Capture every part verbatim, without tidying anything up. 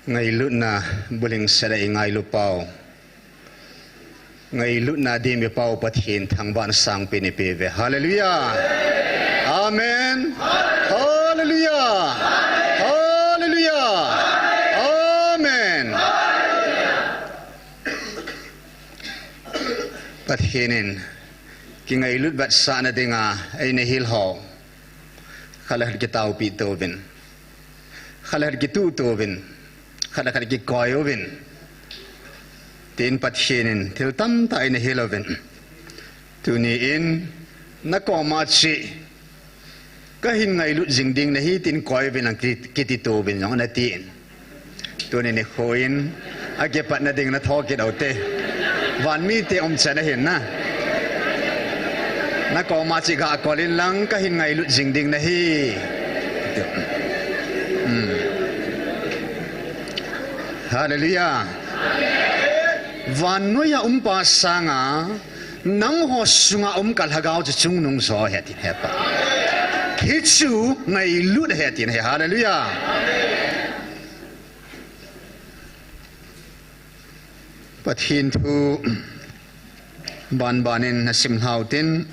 Ngailutna bulhingset a i ngailu pau, ngailutna dimi pau Pathen thangvahna sangpen ipi ve. Hallelujah. Amen. Hallelujah. Hallelujah. Amen. Pathen in kingailut vetsahna dinga eina hil ho khat le khat kitaopi tou vin, khat le khat kituh tou vin, khat le khat kikoi uvin, tin Pathen in thil tamtah eina hil uvin. Tuni in, na koma cheh, ka hin ngailut jing ding nahi tin koi uvin lang ki-, kiti tou vin jong ana tin. Tuni nikho in, akipatna ding na thokit ute. Van mite um chan ahin na. Na koma cheh ga kol in lang ka hin ngailut jing ding nahi. Hmm. Hallelujah. Vannoiya um pa sanga, nangho sunga um ka lhagao chu chungnung jo ahi tin hepa. Hichu ngailut ahi tin he. Hallelujah. Pathen thu banban in nasim lhau tin.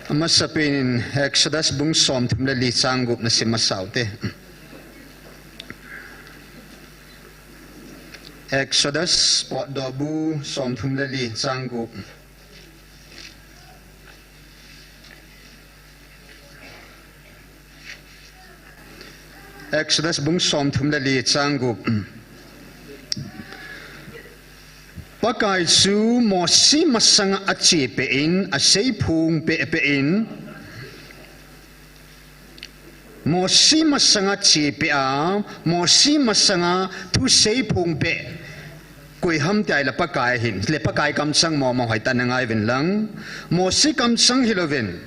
Amasapen in Exodus bung somthum le li chang gup nasim masa ute. Exodus potdoh bu somthum le li chang gup. Exodus bung somthum le li chang gup. Pakai chu Mosi masanga achepeh in, aseiphong peh peh in, Mosi masanga chepeh a, Mosi masanga thuseiphong peh, koi ham tia ahile Pakai ahin, le Pakai kamchang mong mong hoitah in na ngai uvin lang. Mosi kamchang hilouvin,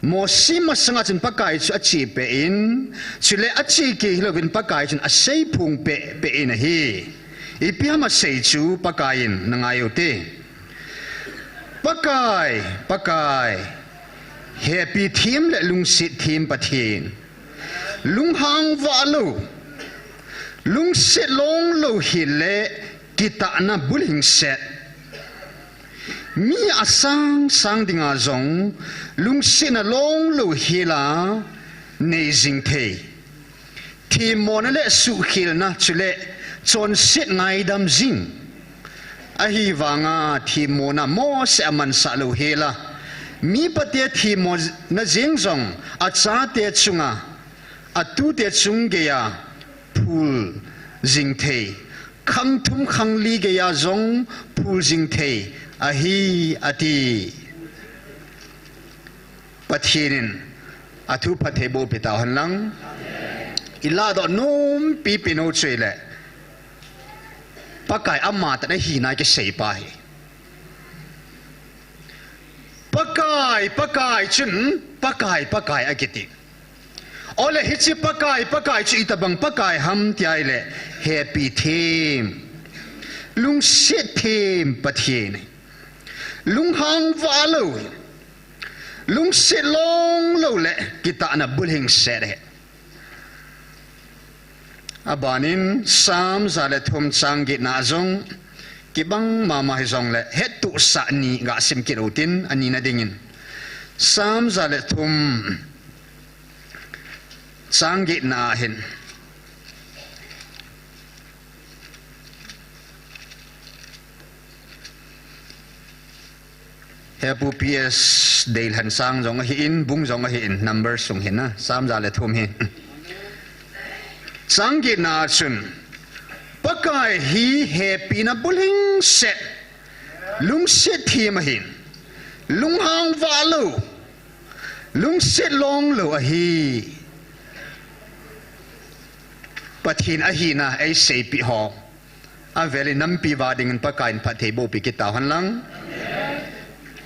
Mosi masanga chun Pakai chu achepeh in, chule ache kei hilouvin Pakai chun aseiphong peh peh in ahi. Ipi ham asei chu Pakai in na ngai ute. Pakai, Pakai, hepi them le lungset them Pathen. Lunghang vah lou, lungset long lou hel le kitahna bulhingset. Mi asang sang dinga jong lungsetna long lou hel a nei jing thei. Themmona le suhkhelna chule chonset ngaidam jing. Ahivanga themmona Mose amansah lou hel a, mipate themmona jeng jong achate chunga, atute chung geiya phul jing thei, khang thum khang li geiya jong phul jing thei ahi, ati. Pathen in athu phatthei boh peh tauhen lang. I lahdoh nom pipen u chu ahile, Pakai amatah in ahina kisei pa ahi. Pakai, Pakai chun, Pakai, Pakai akiti. Ole hiche Pakai, Pakai chu itobang Pakai ham tia ahile, hepi them, lungset them Pathen ahi. Lunghang vah lou, lungset long lou le kitahna bulhingset ahi. Abanin Psalm ja le thum chang getna a jong kibang mama hijongle hettohsah ni gasim kit utin, anina dingin Psalm ja le thum chang getna a hin Hepu P S Deilhen sang jong ahin, bung jong ahin, number sung hin a, Psalm ja le thum hi. Chang getna a chun, Pakai hi hepina bulhingset, lungset them ahin, lunghang vah lou, lungset long lou ahi. Pathen ahina eiseipeh ho avelin nampi uva dingin Pakaiyin phatthei bohpi kit tauhen lang.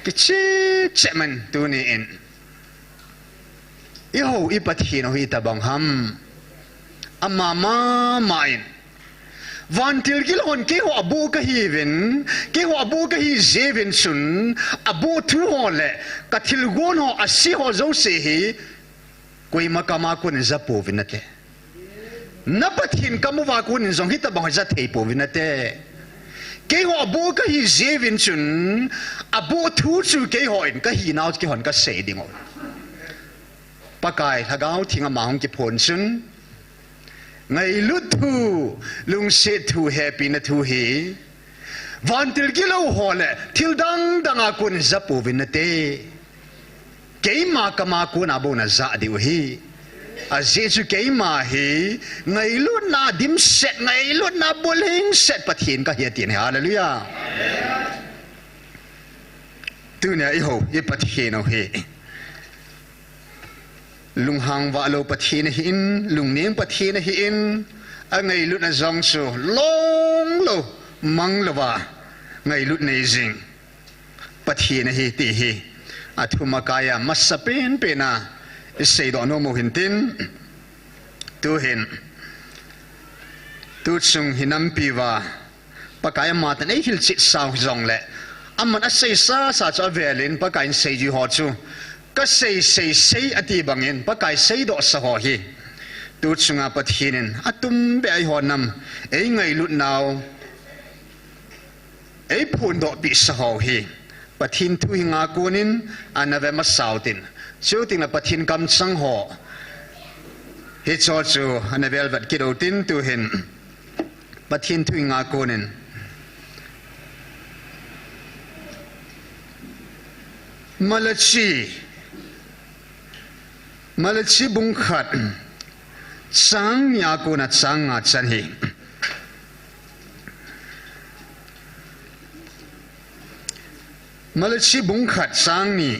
Kicheh cheh man tuni in, ihou i Pathen u hi itobang ham. Ama mama in Vantil gilou hon keiho aboh kahiuvin, keiho aboh kahi jeh uvin chun, aboh thu ho le kathilgon ho, ase ho jouse hi koima kama konin japouvin nate. Na Pathen kam uva konin jong hitobang ho jathei pouvin nate. Keiho aboh kahi jeh uvin chun, aboh thu chu keihon kahinau keihon kasei dingu. Pakai Lhagao Theng ama hung kiphon chun, ngailut thu, lungset thu, hepina thu hi vantil gilou ho le thil dang dang a kon japouvin nate. Keima kama kona bou najah diu ahi. Ajeh chu keima hi ngailutna dimset, ngailutna bulhingset Pathen kahi atin ahi. Hallelujah. Tunia eiho, i Pathen u hi lunghang vahlou Pathen ahin, lungneng Pathen ahin, angailutna jong chu longlou, manglouva ngailut nei jing Pathen ahi ti hi athum akaiya masapen pena iseidoh nom u hintin, tuhin, tuchung hi nampi uva Pakai amatah in eihilchet sau hijongle, aman aseisa sa chu avelin Pakai in seijui ho chu, kasei, sei, sei ati bangin Pakai seidohsa ho hi tuchunga Pathen in atumbeh a eiho nam, eingailutnau eiphondohpeh sa ho hi Pathen thu henga konin ana ve masa utin, chutengle Pathen kamchang ho hicheho chu ana velvet kit utin, tuhin Pathen thu henga konin Malachi, Malachi bung khat, chang ni a kona chang nga chan hi. Malachi bung khat chang ni.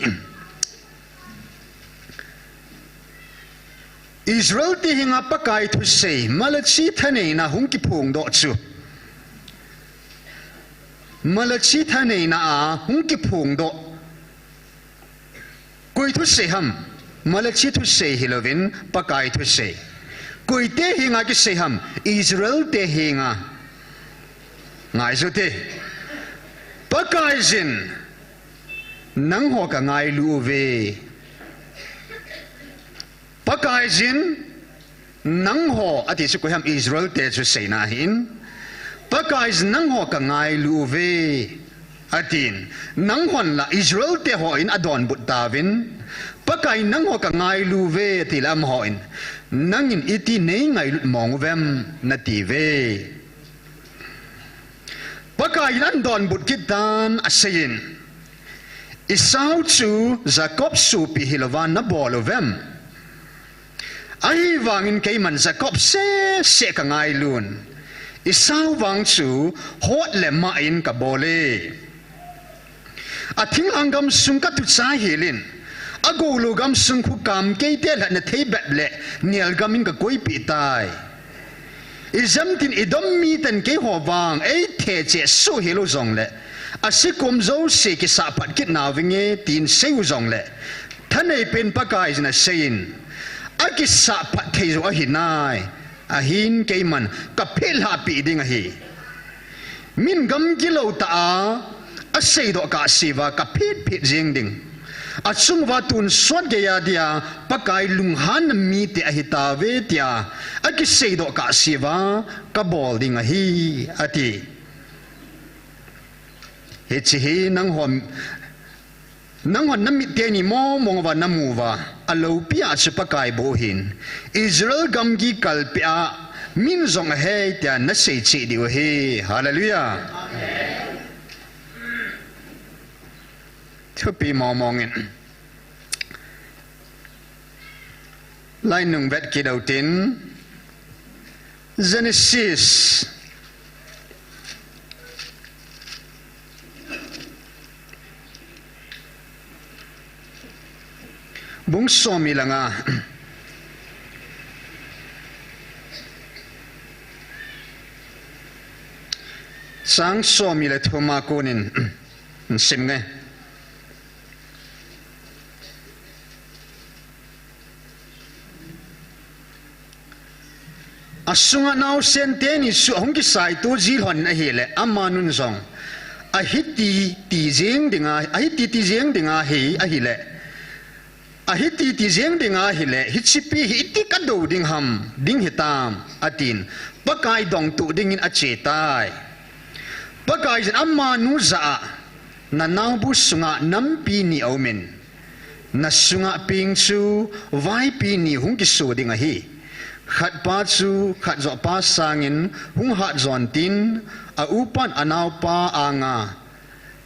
Israel te henga Pakai thusei, Malachi thaneina hung kiphongdoh chu, Malachi thaneina a hung kiphongdoh, koi thusei ham? Malachi thusei hilouvin Pakai thusei. Koite henga kisei ham? Israel te henga. Ngaijute. Pakaiyin, nangho kangailu uve. Pakaiyin, nangho ati chu koi ham? Israel te chu seina ahin. Pakaiyin, nangho kangailu uve, atin. Nanghon la Israel te hon adonbut tauvin, Pakai, nangho kangailu uve, atile amahon, nangin iti neingailut mong uvem, natiuve. Pakaiyin adonbut kit tan aseiyin, Esau chu Jacob sopi hilouva nabol uvem? Ahivangin keiman Jacob seh seh kangailun, Esau vang chu hot le mah in kabol e. Athinglhang gamsung katuchai helin, agoulou gamsung khu kamkeite lhatna thei bep le nelgam in kakoipeh tai. Ijemtin Edom miten keiho vang eithe cheh soh helou jongle, ase kom jouse kisahphat kit nauvinge, tin seiu jongle, thaneipen Pakaiyin aseiyin, akisahphat thei jou ahinai, ahin keiman kaphetlhahpeh ding ahi. Min gamgi lou tah a aseidoh kahse uva kaphetphet jeng ding. Achunguva tonsot geiya dia Pakai lunghanna mite ahitauve tia akiseidoh kahse uva kabol ding ahi, ati. Hiche hi nanghon, nanghon namit teni mongmong uva namu uva, aloupi a chu Pakai bou ahin, Israel gamgi kalpeh a min jong ahei tia nasei cheh diu ahi. Hallelujah. Thupi mongmong in. Lainung vet kit utin, Genesis bung som ni le nga, chang som ni le thum a konin sim nge. asunga naosen teni chu ahung kisaito ji lhon ahile, amanun jong ahiti ti jeng dinga, ahiti ti jeng dinga hi ahile, ahiti ti jeng dinga hile, hichepi hi iti kadou ding ham, ding hitam, atin, Pakai dongtu dingin achetai. Pakaiyin amanu jah a, nanaobu sunga nampi ni aumin, nasunga peng chu vaipi ni hung kiso ding ahi. Khatpa chu khatjohpa sangin hung hatjon tin, aupan anaopa anga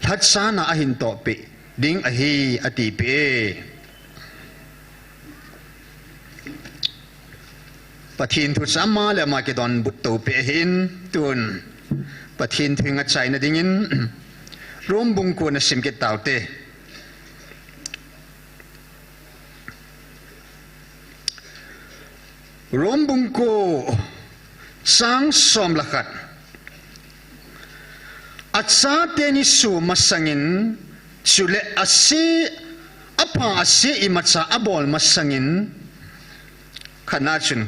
lhachana ahin tohpeh ding ahi, atipeh e. Pathen thu chu ama le ama kidonbut to peh ahin, tun Pathen thu ngachaina dingin Rom bung ko nasim kit taute. Rom bung ko chang som le khat. Achate ni so masangin, chule ase, apha ase imacha abol masangin, khatna chun,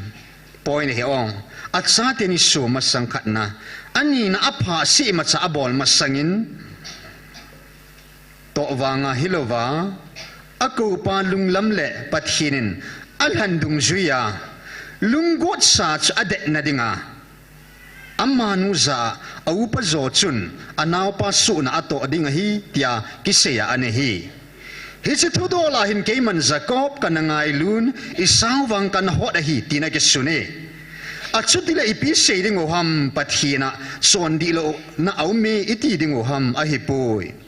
point hi ong. Achate ni so masang khatna. Anina apha ase imacha abol masangin, toh vanga hilouva, akoupa lunglam le Pathen in alhan dungjuiya, lunggotsa chu adetna dinga, amanu jah a aupa jo chun anaopa sohna atoh ding ahi, tia kiseiya anei hi. Hiche thudol a hin keiman Jacob kana ngailun, Esau vang kana hot ahi, tina kisun e. Achutile ipi sei dingu ham, Pathen a chondih louna aume iti dingu ham, ahipoi.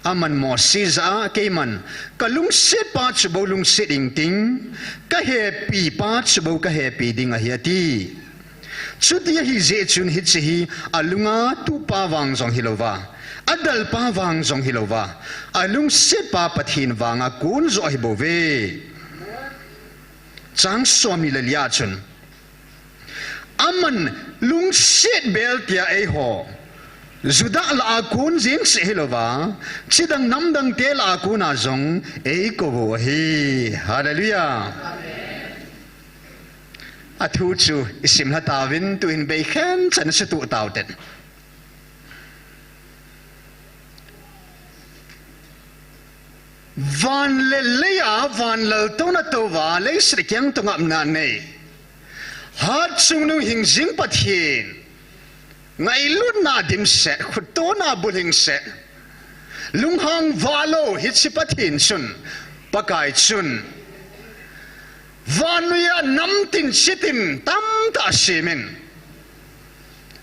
Aman Mose jah a, keiman kalungsetpa chu bou lungset ingting, kahepipa chu bou kahepi ding ahi, ati. Chuti ahijeh chun hiche hi alunga tuhpa vang jong hilouva, adalpa vang jong hilouva, alungsetpa Pathen vanga kon joh ahibouve. Chang somni le lia chun, aman lungset bel tia eiho Juda lah a kon jeng cheh hilouva, chidang namdangte lah a kona jong eikou u ahi. Hallelujah. Athu chu isim lha tauvin, tuhin beikhen chan asutuh tauten. Van le leiya van laltouna touva, leiset kiang tung a umna nei, hatchungnung hingjing Pathen, ngailutna dimset, khuttona bulhingset, lunghang valou hiche Pathen chun, Pakai chun, vannoiya namtin chitin tamtah semin,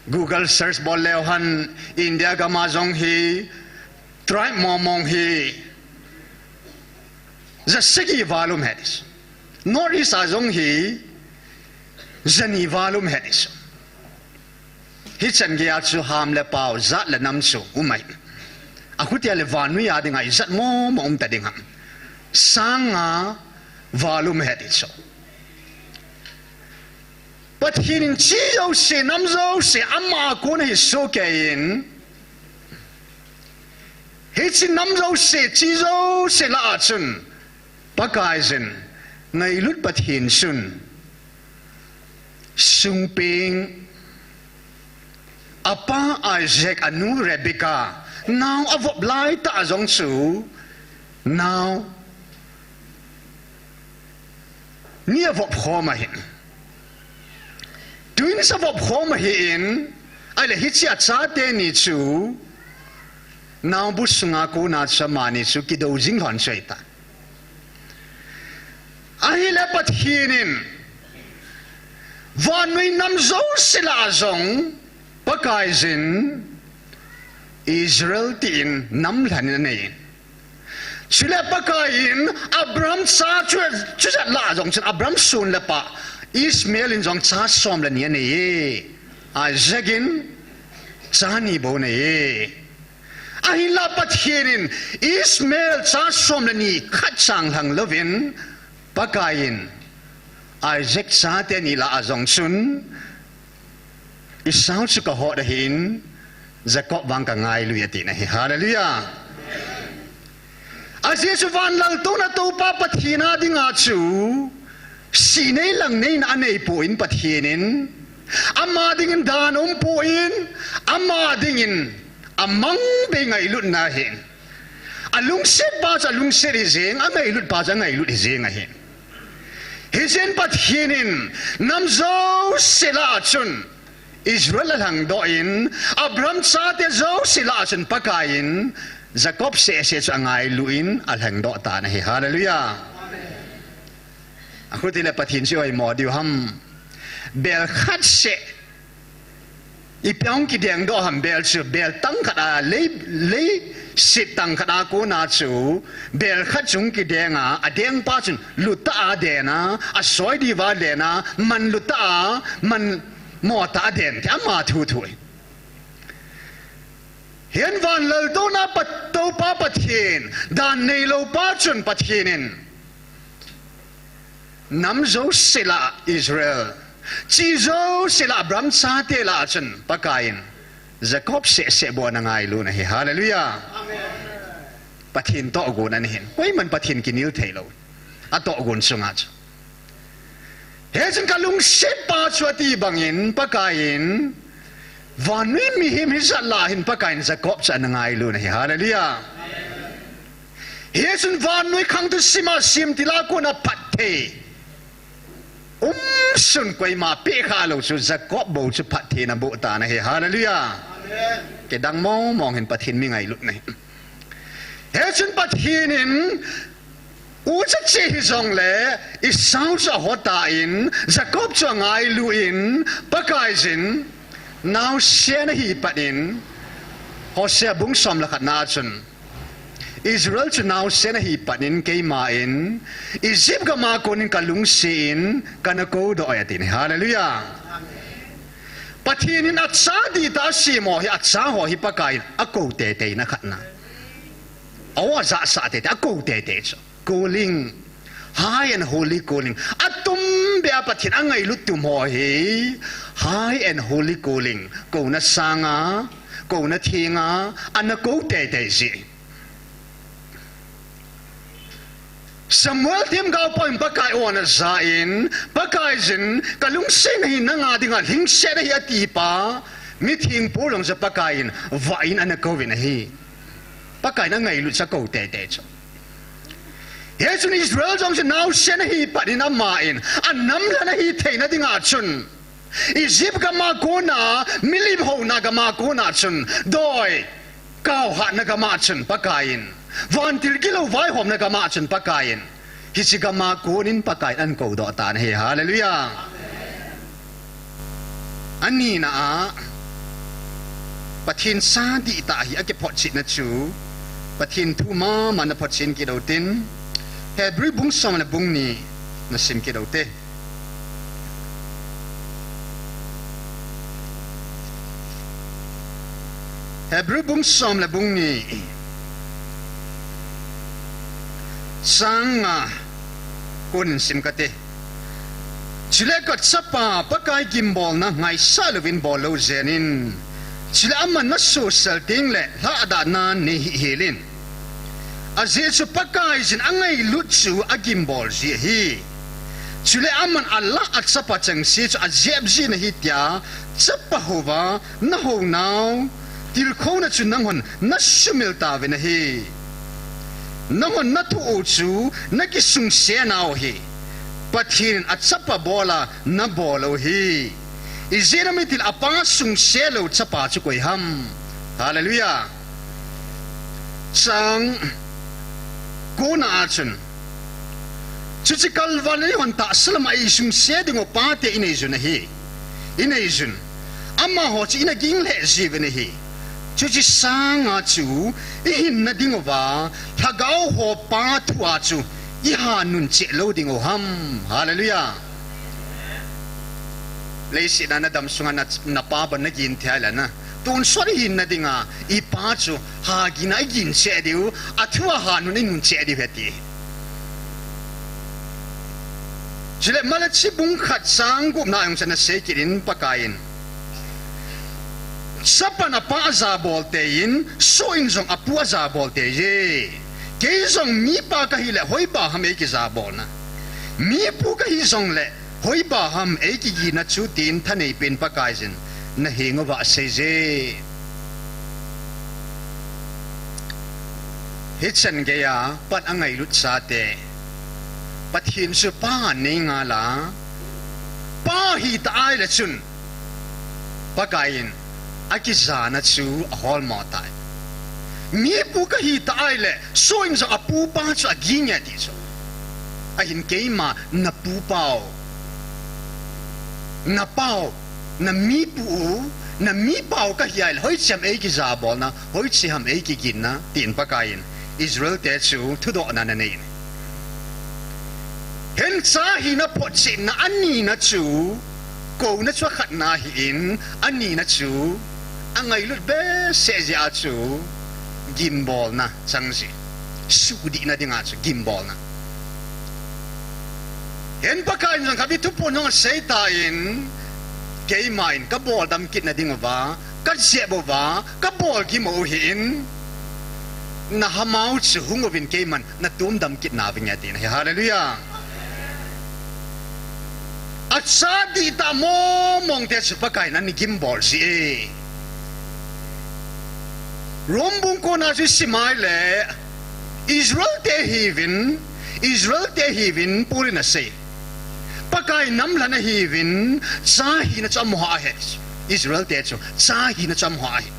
Google search bol leu hen, India gam a jong hi, tribe mong mong hi jasagi val um ahi ti chu. North East a jong hi jani val um ahi ti chu. Hichan geiya chu ham le pao, jat le nam chu um ahi. Akhutia le vannoiya dinga ijat mong mong um ta ding ham. Sang nga val um ahi ti chu. Pathen in chi jouse, nam jouse ama a kon ahi sohkeiyin, hiche nam jouse, chi jouse lah a chun, Pakaiyin, ngailut Pathen chun, sungpeng, apa Isaac, anu Rebecca, nao avop laitah a jong chu, nao ni avop khom ahin. Twins avop khom ahin, ahile hiche achate ni chu, naobu sunga kona chu amani chu kidou jing lhon chu ahitai. Ahile Pathen in, vannoi nam jouse lah a jong, Pakaiyin, Israel tin nam lhan in anei. Chule Pakaiyin, Abraham cha chu, chujat lah a jong chun, Abraham son le pa, Ishmael in jong cha som le ni anei e. Isaac in, cha ni bou anei e. Ahinla Pathen in Ishmael cha som le ni khat chang lhang louvin, Pakaiyin Isaac chate ni lah a jong chun, Esau chu kahot ahin, Jacob vang kangailui atina ahi. Hallelujah. Ajeh chu van laltouna toupa Pathen a dinga chu, sih nei lang neina aneipoi Pathen in, Ama dingin dan umpoi, ama dingin amang bei ngailutna ahin. Alungset pa chu alungset hijeng, angailut pa chu angailut hijeng ahin. Hijeh in Pathen in nam jouse lah a chun Israel alhangdoh in, Abraham chate jouse lah a chun Pakai in Jacob seh seh chu angailu in alhangdoh tan ahi. Hallelujah. Akhuti le Pathen chu oimo diu ham. Bel khat seh. Ipi a hung kidengdoh ham bel chu, bel tang khat a, lei, leiset tang khat a kona chu, bel khat chu hung kideng a, adeng pa chun, lutah a aden a, asoi diuva aden a, man lutah a, man motah a aden, ti ama thu thu. Hiche van laltouna Toupa Pathen, dan neilou pa chun Pathen in, nam jouse lah a Israel, chi jouse lah a Abraham chate lah a chun Pakai in Jacob seh seh bou ana ngailu ahi. Hallelujah. Amen. Pathen tohgon ana hin. Koiman Pathen kinel theilou. Atohgon sunga chu. Hichun kalungset pa chu ati bangin Pakai in vannoi mihem hijat lah a hin Pakai in Jacob chu ana ngailu ahi. Hallelujah. Hichun vannoi khang thu sima simtil a kona phatthei umsun koima pehkha lou chu Jacob bou chu phatthei ana boh tan ahi. Hallelujah. Kidang mong mong hin Pathen mi ngailut ahi. Hichun Pathen in ucha cheh hijongle Esau chu ahotan Jacob chu angailu in Pakaiyin naosen ahi pat in Hosea bung som le khatna a chun Israel chu naosen ahi pat in keiman Egypt gam a konin kalungset in kana koudoh e atin. Hallelujah. Pathen in acha dihtah a asem ho hi acha ho hi Pakai in akou teitei na khatna. Aw ajahsah teitei, akou teitei chu. Calling. High and holy calling. Atumbeh a Pathen angailut tum ho hi. High and holy calling. Kouna sanga, kouna thenga, ana kou teitei ji. Samuel themgao pa in Pakai aw ana ja in, Pakaiyin, kalungset nahi nanga dinga lhingset ahi ati pa, mitheng po jong chu Pakai in, vah in ana kouvin ahi. Pakai in angailut chu akou teitei chu. Hichun Israel jong chu naosen ahi pat in aman, anam lhan ahi theina dinga chun. Egypt gam a kona, milim houna gam a kona chun, doi, kaohhatna gam a chun Pakai in, vantil gilou vaihomna gam a chun Pakai in, hiche gam a konin Pakai in ana koudoh tan ahi. Hallelujah. Anina a, Pathen cha dihtah hi akiphotchetna chu, Pathen thu mama na photchen kit utin, Hebrew bung som le bung ni na sim kit ute. Hebrew bung som le bung ni, chang nga konin sim kate. Chule kachapa Pakai gimbolna ngaisah louvin bol lou jeng in. Chule aman nasosel tengle lhahdah na nei hih hel in. Ajeh chu Pakaiyin angailut chu agimbol ji ahi. Chule aman alah a chapa chengse chu ajep ji nahi tia, chapa houva, nahou nau, tilkhouna chu nanghon nasumil tauvin ahi. Nanghon nathoh u chu nakisungse nau ahi. Pathen in achapa bol a nabol u ahi. Ijeh inem itile apa sungse lou chapa chu koi ham. Hallelujah. Chang kona a chun. Chuche kalvan eihon tahsa lama eisungse diu pate inei jun ahi. Inei jun. Amaho chu ina ging lheh jiuvin ahi. Chuche sanga chu ihinna diuva, lhagao ho pa thua chu ihanun cheh lou diu ham. Hallelujah. Leiset a nadam sunga na, napa ban nagin thei le na. Tonsot ihinna dinga, ipa chu hagin a igin cheh diu, athua hanun inun cheh diu ahi ti. Chule Malachi bung khat chang gupna jong chu ana sei kit in Pakai in. Chapan apa ajabol tei in, soh in jong apu ajabol tei e. Kei jong mipa kahi le hoipa ham eikijabol na. Mipu kahi jongle, Hoiba ham eikigina chu tin thanei pen Pakaiyin nahenguva aseiye. Hichan geiya pat angailut chate, Pathen chu Pa nei ngala, Pa hita ahile chun Pakaiyin akijana chu aholmo tai. Mipu kahita ahile, soh in jong apupa chu aginge ti chu. Ahin keima napupau, napau, namipu u, namipau kahi ahile, hoiche ham eikija bolna, hoiche ham eikiginna, tin Pakaiyin Israel te chu thudohna ananei. Hin cha hina photchetna anina chu, kouna chu akhatna ahin, anina chu, angailut behseh jeh a chu, gimbolna chang ji. Sudihna dinga chu, gimbolna. Hin Pakaiyin jong khatvei thuphon hung aseitan, keiman kabol dam kitna dinguva, kajep uva, kabol gim u ahin, nahamau chu hung uvin keiman natom dam kit nauvinge tina ahi. Hallelujah. Acha dihtah mongmong te chu Pakaiyin ana gimbol ji e. Rom bung kona chu isim a ahile, Israel te hiuvin, Israel te hiuvin Paul in asei. Pakai namlhen ahiuvin, cha hina chu amaho ahi. Israel te chu, cha hina chu amaho ahi.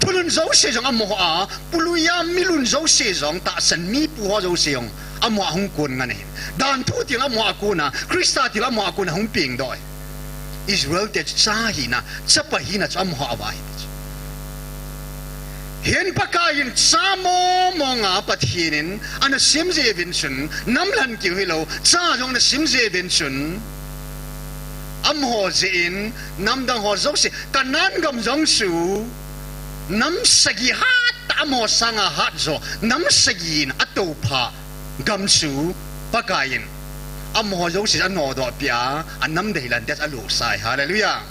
Thulhun jouse jong amaho a, puluiya milhun jouse jong, tahsan mipu ho jouse jong, amaho a hung kon ngen ahi. Danthu til amaho a kona, Christa til amaho a kona hung pengdoh ahi. Israel te chu cha hina, chapa hina chu amaho a ava ahi ti chu. Hin Pakaiyin cha mongmonga Pathen in ana sem jiuvin chun, namlhen keu hilou, cha jong ana sem jiuvin chun, amaho jeh in, namdang ho jouse, Canaan gam jong chu, nam sagi hat, amaho sanga hat jo, nam sagi in atoupha gam chu Pakaiyin amaho jouse anodoh peh a, anam deilante chu alosah e. Hallelujah.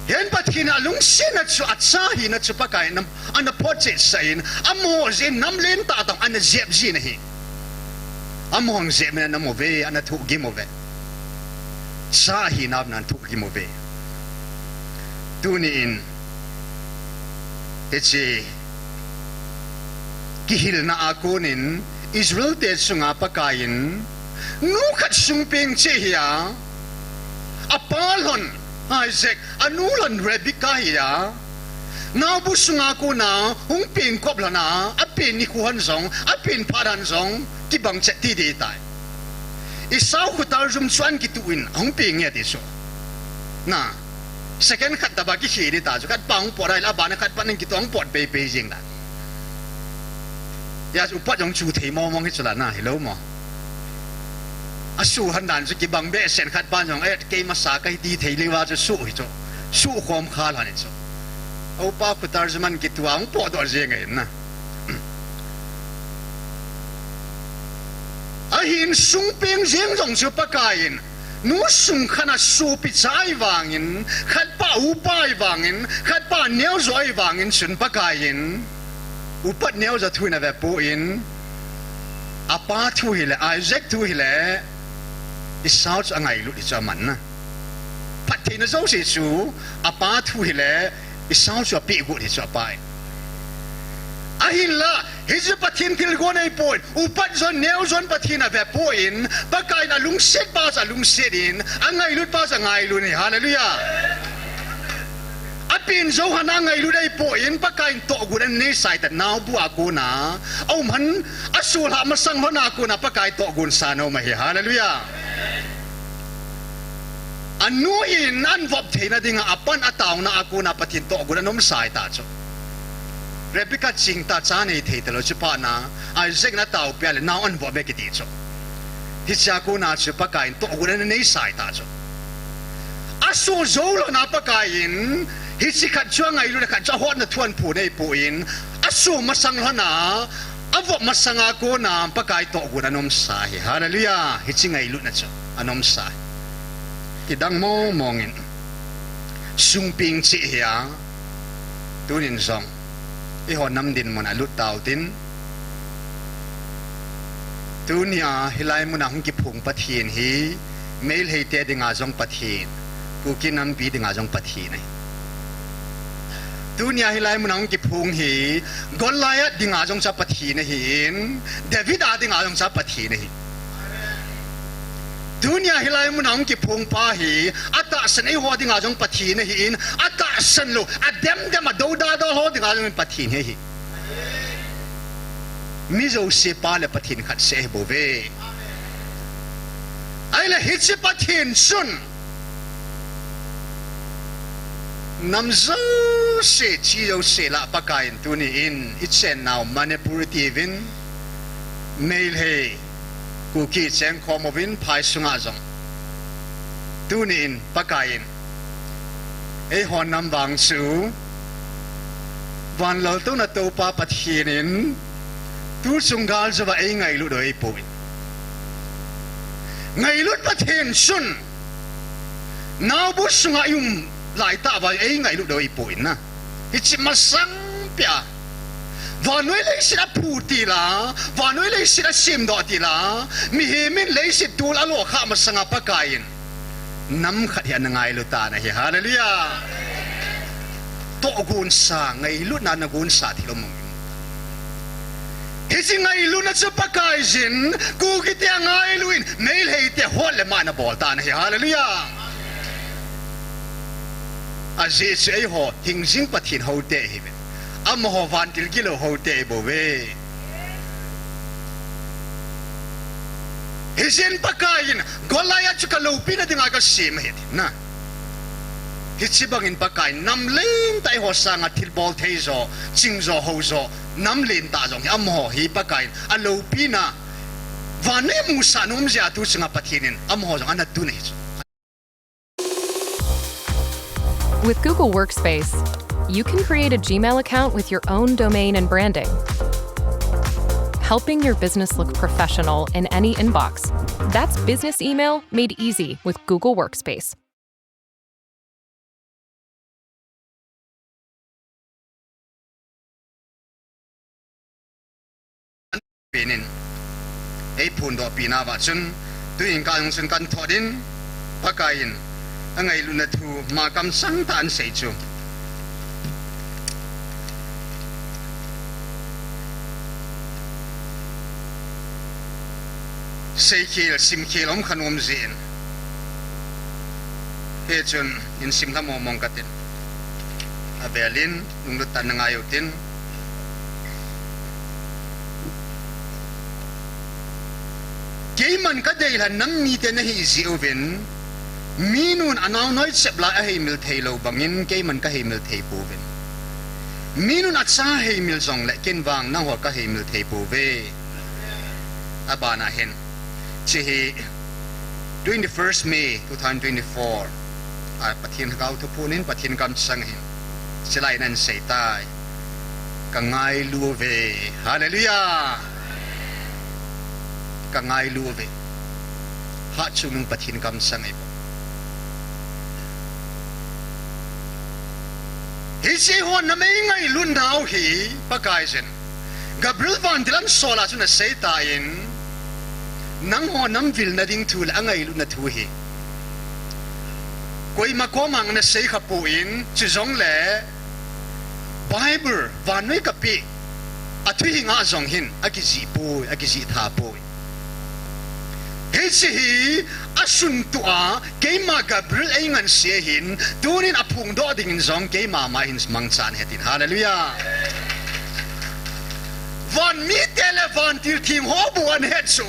Hin Pathen in alungsetna chu, acha hina chu Pakaiyin ana photchet sah in, amaho jeh in nam lentah tah ana jep jin ahi. Amahon jep in ana um uve, ana thohgim uve. Cha hina ana thohgim uve. Tuni in, hiche kihilna a konin Israel te chunga Pakaiyin nu khat sungpeng cheh hi a, apa lhon Isaac, anu lhon Rebecca hi a, naobu sunga kona hung pengkop lhon a, apen nikho lhon jong, apen phat lhon jong, kibang chet ti ding tai. Esau khotal jum chu ana kituh in, ahung peng nge ti chu. Na, second khat tobang kikhel ding ta chu, khat pa hung pot ahile, abana khat pa ana kituh, ahung pot peipei jeng dan. Hia chu upat jong chu thei mong mong hi chu la na, hilou mo. Asoh lhon dan chu kibang behseh in, khat pa jong, eh, keima sa kahi ti thei leuva chu soh hi chu. Soh khom kha lhon hi chu. Upa khotal jum ana kituh a, ahung potdoh jeng ahin na. Ahin sungpeng jeng jong chu Pakaiyin, nu sung khat a sopi cha ahi vangin, khat pa upa ahi vangin, khat pa neojo ahi vangin chun Pakaiyin, upat neojo thu in ave poi, apa thu hile, Isaac thu hile, Esau chu angailut hi chu aman na. Phattheina jouse chu, apa thu hile, Esau chu apeh got hi chu apa in. Ahinla, hichu Pathen thilgon ahipoi, upat jon, neojon Pathen ave poi, Pakaiyin alungset pa chu alungset in, angailut pa chu angailut in, hallelujah. Apen jou lhon a angailut ahipoi, Pakaiyin tohgon ana neisah tai, naobu a kona, aum lhon, asoh lhah masang lhon a kona, Pakai tohgon sa ana um ahi, hallelujah. Anu in ana vop theina dinga, apan ataona a kona Pathen tohgon ana umsah tai chu. Rebecca chingtah cha nei thei talou chu phat na, Isaac in ataopeh le nao ana vop e kiti chu. Hichea kona chu Pakaiyin tohgon ana neisah tai chu. Asoh jou lhon a Pakaiyin, hiche khat chu angailut a khat chu ahotna thu ana phon ahipoi, asoh masang lhon a, avop masang a kona Pakai tohgon ana umsa hi. Hallelujah. Hiche ngailutna chu ana umsa hi. Kidang mong mong in. Sungpeng cheh hi a. Tunin jong. Eiho nam dinmun a lut tau tin. Tunia hilai muna hung kiphong Pathen hi, Meitei te dinga jong Pathen, Kuki nampi dinga jong Pathen ahi. Tunia hilai muna hung kiphong hi, Goliath dinga jong cha Pathen ahin, David a dinga jong cha Pathen ahi. Tunia hilai muna hung kiphong pa hi, atahsan eiho dinga jong Pathen ahin, atahsan lou, ademdem a dodadol ho dinga jong Pathen ahi. Mi jouse pa le Pathen khat seh ahi bouve. Ahile hiche Pathen chun nam jouse, chi jouse lah Pakaiyin tuni in, ichennau Manipur itiuvin, Meitei, Kuki chengkhom uvin, phai sunga jong. Tuni in Pakaiyin eiho nam vang chu, van laltouna toupa Pathen in, tuchung gal jouva eingailut u ahipoi. Ngailut Pathen chun, naobu sunga ium laitah uva eingailut u ahipoi na. Hiche masang pia. Vannoi leiset aphu tila, vannoi leiset asemdoh tila, mihem in leiset tol alo kha masanga Pakaiyin nam khat hi ana ngailu tan ahi. Hallelujah. Tohgonsa, ngailutna ana gonsa thil um mong. Hiche ngailutna chu Pakaiyin, Kukite angailu in, Meitei te hot le mah ana bol tan ahi. Hallelujah. Ajeh chu eiho, hingjing Pathen houte ihiuve. Amaho vantil gilou houte ahibouve. Hijeh in Pakaiyin, Goliath chu kaloupina dinga kasem ahi ati na. Hiche bangin Pakaiyin, nam lentah eiho sanga thilbol thei jo, ching jo, hou jo, nam lentah jong hi amaho hi Pakaiyin, aloupina, vannoi musah nom jeh a tuchunga Pathen in, amaho jong ana tun ahi chu. With Google Workspace, you can create a Gmail account with your own domain and branding, helping your business look professional in any inbox. That's business email made easy with Google Workspace. Penin, eiphondoh pina uva chun, tuin ka jong chun kahin thot in, Pakaiyin, angailutna thu, ma kamsang tah in asei chu. Seikhel, simkhel, um kha nom jeh in. Hichun, hin simlha mong mong katin. Avelin, lunglut tah in na ngai utin. Keiman kadeilhen nam mite nahi jeh uvin, minun anaonoi chep lai aheimil thei lou bangin, keiman kaheimil thei pouvin. Minun acha heimil jongle, ken vang nangho kaheimil thei pouve. Abana hin. Hiche hi twenty-first May two thousand twenty-four. A Pathen lhagao thuphon in Pathen kamchang ahin. Chulai in asei tai. Ka ngailu uve. Hallelujah. Ka ngailu uve. Hatchungnung Pathen kamchang ahi bou. Hiche ho nam eingailutnau hi Pakaiyin. Gabriel vantil ahin sol a chun asei tan, nangho nam vilna ding thu le angailutna thu hi koima koma ana sei kha pon, chujongle Bible vannoi kapeh a thu hi nga jong hin akijih poi, akijih tha poi. Hiche hi asuntoh a, keima Gabriel eingansei ahin, tunin aphongdoh dingin jong keima ma hin mangchan hetin. Hallelujah. Van mite le vantil theng ho bou ana het chu.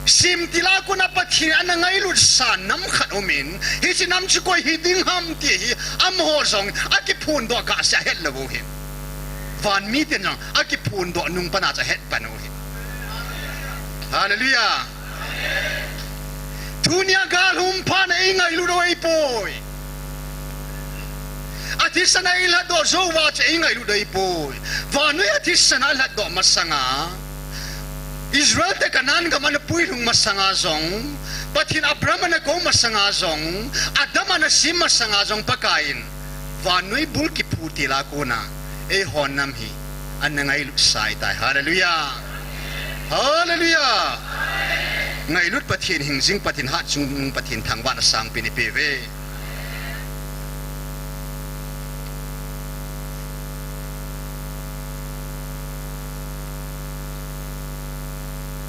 Simtil a kona Pathen ana ngailutsa nam khat umin, hiche nam chu koi hiding ham ti hi, amaho jong akiphondoh kahse ahet lou u hin. Van miten jong akiphondoh nung pana chu ahet pan u hin. Hallelujah. Tunia gal hung phat na eingailut u ahipoi. Athisan a eilhatdoh jou uva chu eingailut u ahipoi. Vannoi athisan a alhatdoh masanga, Israel te Canaan gam ana puilhung masanga jong, Pathen Abraham ana kou masanga jong, Adam ana sem masanga jong Pakaiyin vannoi bul kiphu til a kona eiho nam hi ana ngailutsah ahitai. Hallelujah. Hallelujah. Ngailut Pathen, hingjing Pathen, hatchungnung Pathen, thangvahna sangpen eipeuve.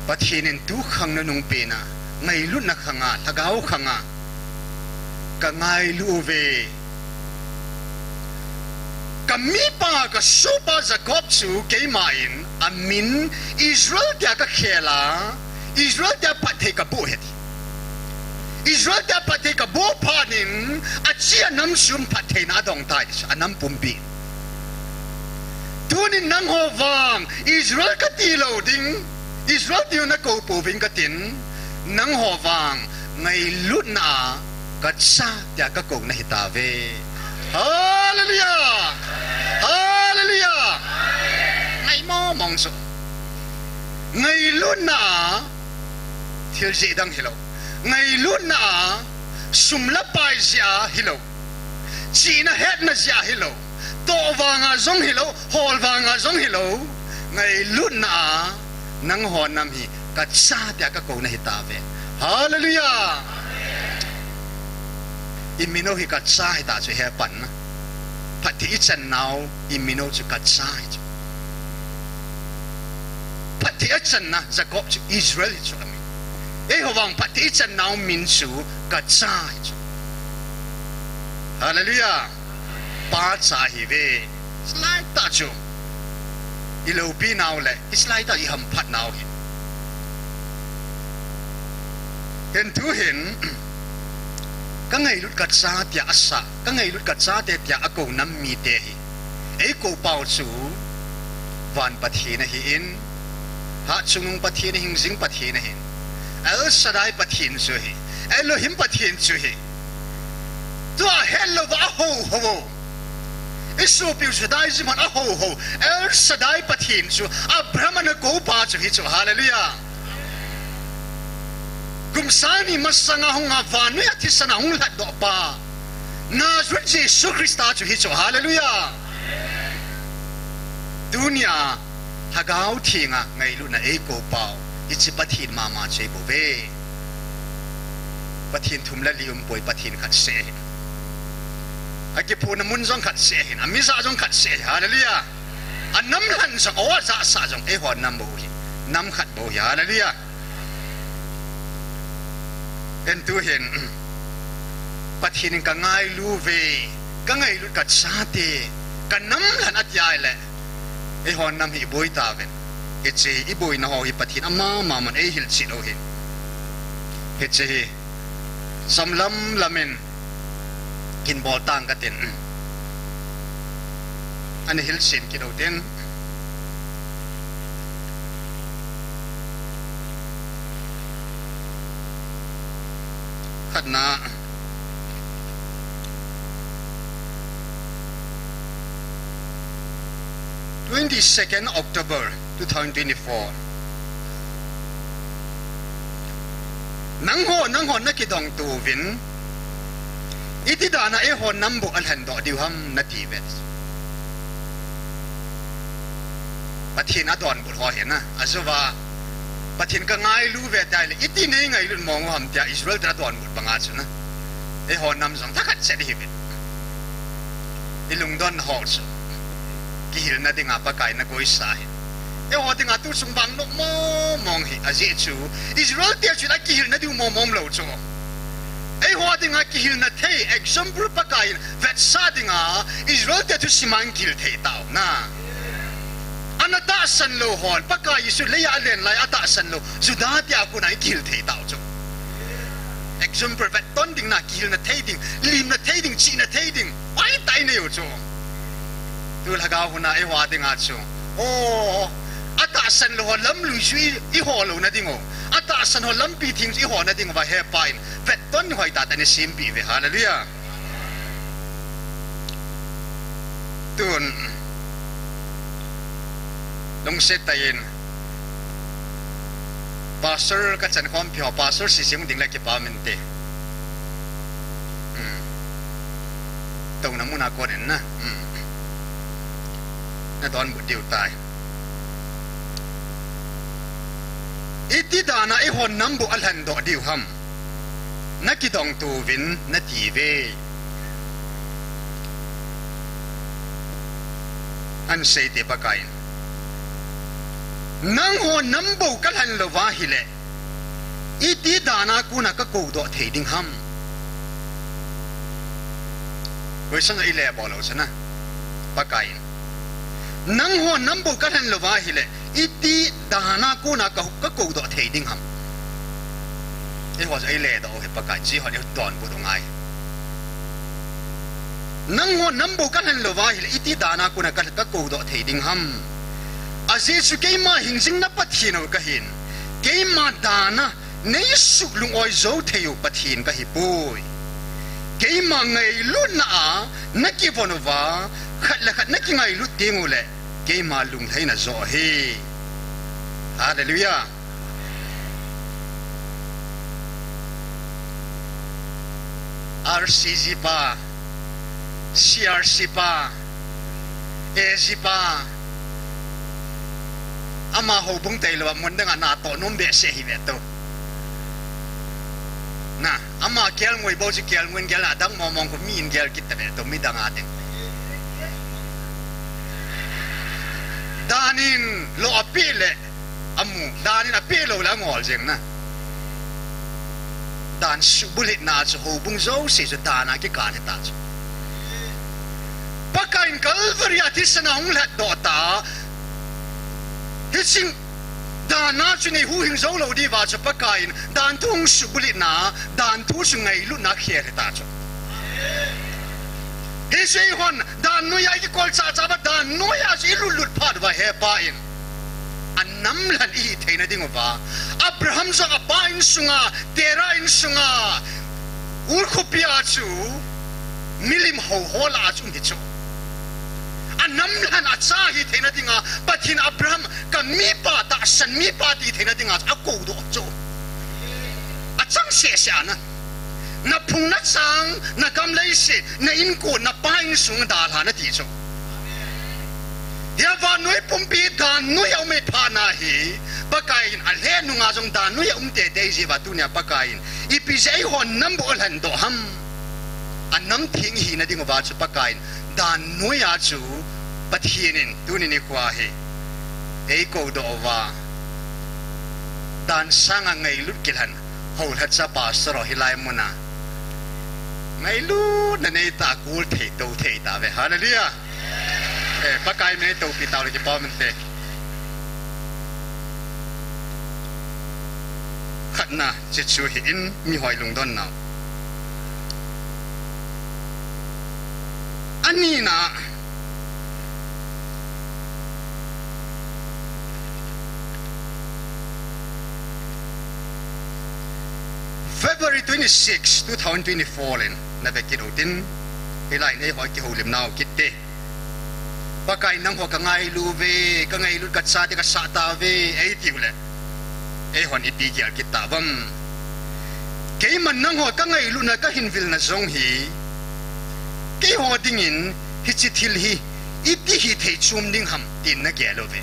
Pathen in tukhang nunung pena, ngailutna khanga, lhagao khanga, kangailu uve. Kamipa, kasohpa Jacob chu keiman amin Israel tia kakhel a, Israel tia phatthei kaboh ahi. Israel tia phatthei kaboh phat in, achea nam sung phattheina adong tai, anam pumpi. Tunin nangho vang Israel kati lou ding, Israel tiu nakou pouving katin, nangho vang ngailutna a kacha tia kakou nahitauve. Hallelujah! Hallelujah! Ngai mong mong chu. Ngailutna a thil jeh dang hilou. Ngailutna a sum le pai jeh a hilou. Chihna hetna jeh a hilou. Toh vanga jong hilou, hol vanga jong hilou. Ngailutna a nangho nam hi kacha tia kakou nahitauve. Hallelujah! Imin u hi kacha hita chu hepan na. Phatthei ichan nau imin u chu kacha hi chu. Phatthei achan na Jacob chu Israel hi chu amin. Eiho vang phatthei ichan nau min chu kacha hi chu. Hallelujah. Pa cha ihiuve. Hiche lai tah chu iloupi nau le, hiche lai tah ihamphat nau hi. Hin tuhin, kangailut kacha tia asah, kangailut kacha te tia akou nam mite hi. Eikou pau chu, van Pathen ahin, hatchungnung Pathen, hingjing Pathen ahin. El Shaddai Pathen chu ahi, Elohim Pathen chu ahi. Tua hetlouva ahou hou u. Isopiu Judaism hon ahou hou u. El Shaddai Pathen chu, Abraham ana koupa chu hi chu, hallelujah. Kum sang ni masanga hunga vannoi a thisan a hung lhatdoh pa, Nazareth Jesu Christa chu hi chu, hallelujah. Tunia, Lhagao Thenga ngailutna eikou pau, hiche Pathen mama chu eibouve. Pathen thum le li umpoi, Pathen khat seh ahi. Akiphona mun jong khat seh ahi, amija jong khat seh ahi, hallelujah. Anam lhan jong, o ajahsah jong, eiho nam bou hi, nam khat bou hi, hallelujah. Hin tuhin, Pathen in kangailu uve, kangailut kachate, kanam lhan ati ahile, eiho nam hi iboi tauvin. Hiche iboina ho hi Pathen amama man eihilchet u ahin. Hiche hi, chomlam lamin, kin bol tang katin. Ana hilchen kit u tin. Khatna, twenty-second October two thousand twenty-four. Nangho, nangho nakidong touvin, iti dana eiho nam bou alhendoh diu ham nati uve. Pathen adonbut ho hi na, ajouva, Pathen kangailu uve tia ahile, iti neingailut mong u ham tia Israel te adonbut banga chu na. Eiho nam jong thakhat chet ihiuvin. Ilungdon ho chu, kihilna dinga Pakai in akoisa ahi. Eiho dinga tuchung vang nom mong mong hi, ajeh chu, Israel te chun akihilna diu mong mong lou chu. Eiho dinga kihilna thei, example Pakai in vetsah dinga, Israel te thusim a ikihil thei tau na. Ana tahsan lou hon, Pakai Jesu leiya alen lai atahsan lou, Juda te a kona ikihil thei tau chu. Example vetton ding na, kihilna thei ding, limna thei ding, chihna thei ding, hoitah inei u chu. Tu lhagao huna eiho dinga chu, o, atahsan lou ho lamlui chu i, iho louna ding u, atahsan ho lampi theng chu ihona ding uva hepa in vetton hoitah tah in eisempeh uve, hallelujah. Tun, lungset tah in, Pastor kachan khompi ho, Pastor Sising ding le kipa mente. Hmm. Touna muna kon in na. Hmm. Nadonbut diu tai. Iti dan a eihon nam bou alhen doh diu ham? Na kidong touvin nati uve. Ahin sei te Pakai in. Nangho nam bou kalhen lou va ahile, iti dan a kona kakou doh thei ding ham? Question a ile bol lou sana. Pakai in. Nangho nam bou kalhen lou va ahile, iti dan a kona ka, kakou doh thei ding ham? Eiho chu ile doh u hi Pakai, chi hon eidonbut u ngai. Nangho nam bou kalhen lou va ahile, iti dan a kona ka, kakou doh thei ding ham? Ajeh chu keima hingjing na Pathen u kahin. Keima dan a nei suh lung-oi jou thei u Pathen kahi poi. Keima ngailutna a na kivon uva, khat le khat na kingailut teng uleh, keima lunglhaina jo ahi. Hallelujah. R C G pa, C R C pa, A G pa, ama houbung tailou a mun dang a natoh nom behseh hi ve to. Na, ama kelngoi bou chu kelngoi gel a, adang mong mong khu mi in gel kit ta ve to, midang a ding. Dan in lo apeh le amu, dan in apeh lou le angol jeng na. Dan suhbulhitna chu houbung jouse chu dan a kikan hita chu. Pakai in Calvary a thisan a hung lhatdoh ta. Hiche dan a chu nei huhhing jou lou diuva chu Pakai in dan thu hung suhbulhitna, dan thu chu ngailutna khel hita chu. Hiche hon dan noiya ikikol chahchah uva, dan noiya chu ilut lut phat uva he Pa in, anam lhen ihi theina ding uva. Abraham jong apa insunga, Terah insunga, Ur khopi a chu milim hou ho lah a chu um hi chu. Anam lhen acha hi theina dinga Pathen Abraham ka mipa, tahsan mipa ti theina dinga akou doh chu. Achang seh seh a na. Na phung na chang, na gam leiset, na inko, na pa insung dalha nati chu. Hia vannoi pumpi dan noi a um e phat na hi, Pakai in alhe nunga jong dan noi a um teitei jeh uva tunia Pakai in, ipi jeh a eihon nam bou alhen doh ham? Anam theng ihina ding uva chu Pakai in, dan noi a chu Pathen in tuni nikho hi eikou doh uva. Dan sanga ngailut kilhen. Houlhacha pastor ho hilai muna ngailutna neita, kul thei, tou thei tave. Hallelujah. Eh, Pakai min in toupi tau le kipa min te. Khatna, hiche chu hi in mihoi lungdon nau. Anina, February twenty-six, two thousand twenty-four in na vekit utin, hilai in eiho kihoulim nau kit te. Pakai in nangho ka ngailu ve, ka ngailut ka chate ka sah tauve, eitiu le. Eihon ipi gel kit tauvam. Keiman nangho ka ngailutna ka hinvilna jong hi, keiho dingin hiche thil hi iti hithei chom ding ham tin na gel uve.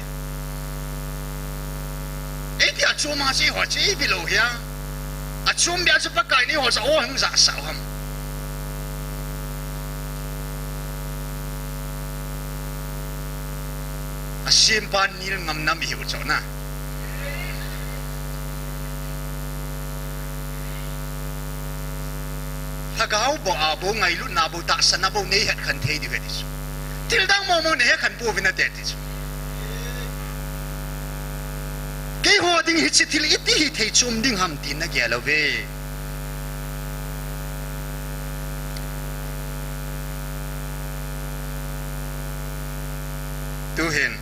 Eiti a chom a chu eiho chu ivil u hia. A chom bia chu Pakai in eiho chu o hung jahsah u ham. A sempa nil ngam nam ihiu chu na. Lhagao bou a bou, ngailutna bou, tahsanna bou nei hetkhen thei diu ahi ti chu. Thil dang momo nei hetkhen pouvin nate ti chu. Keiho ding hiche thil iti hithei chom ding ham tin na gel uve. Tuhin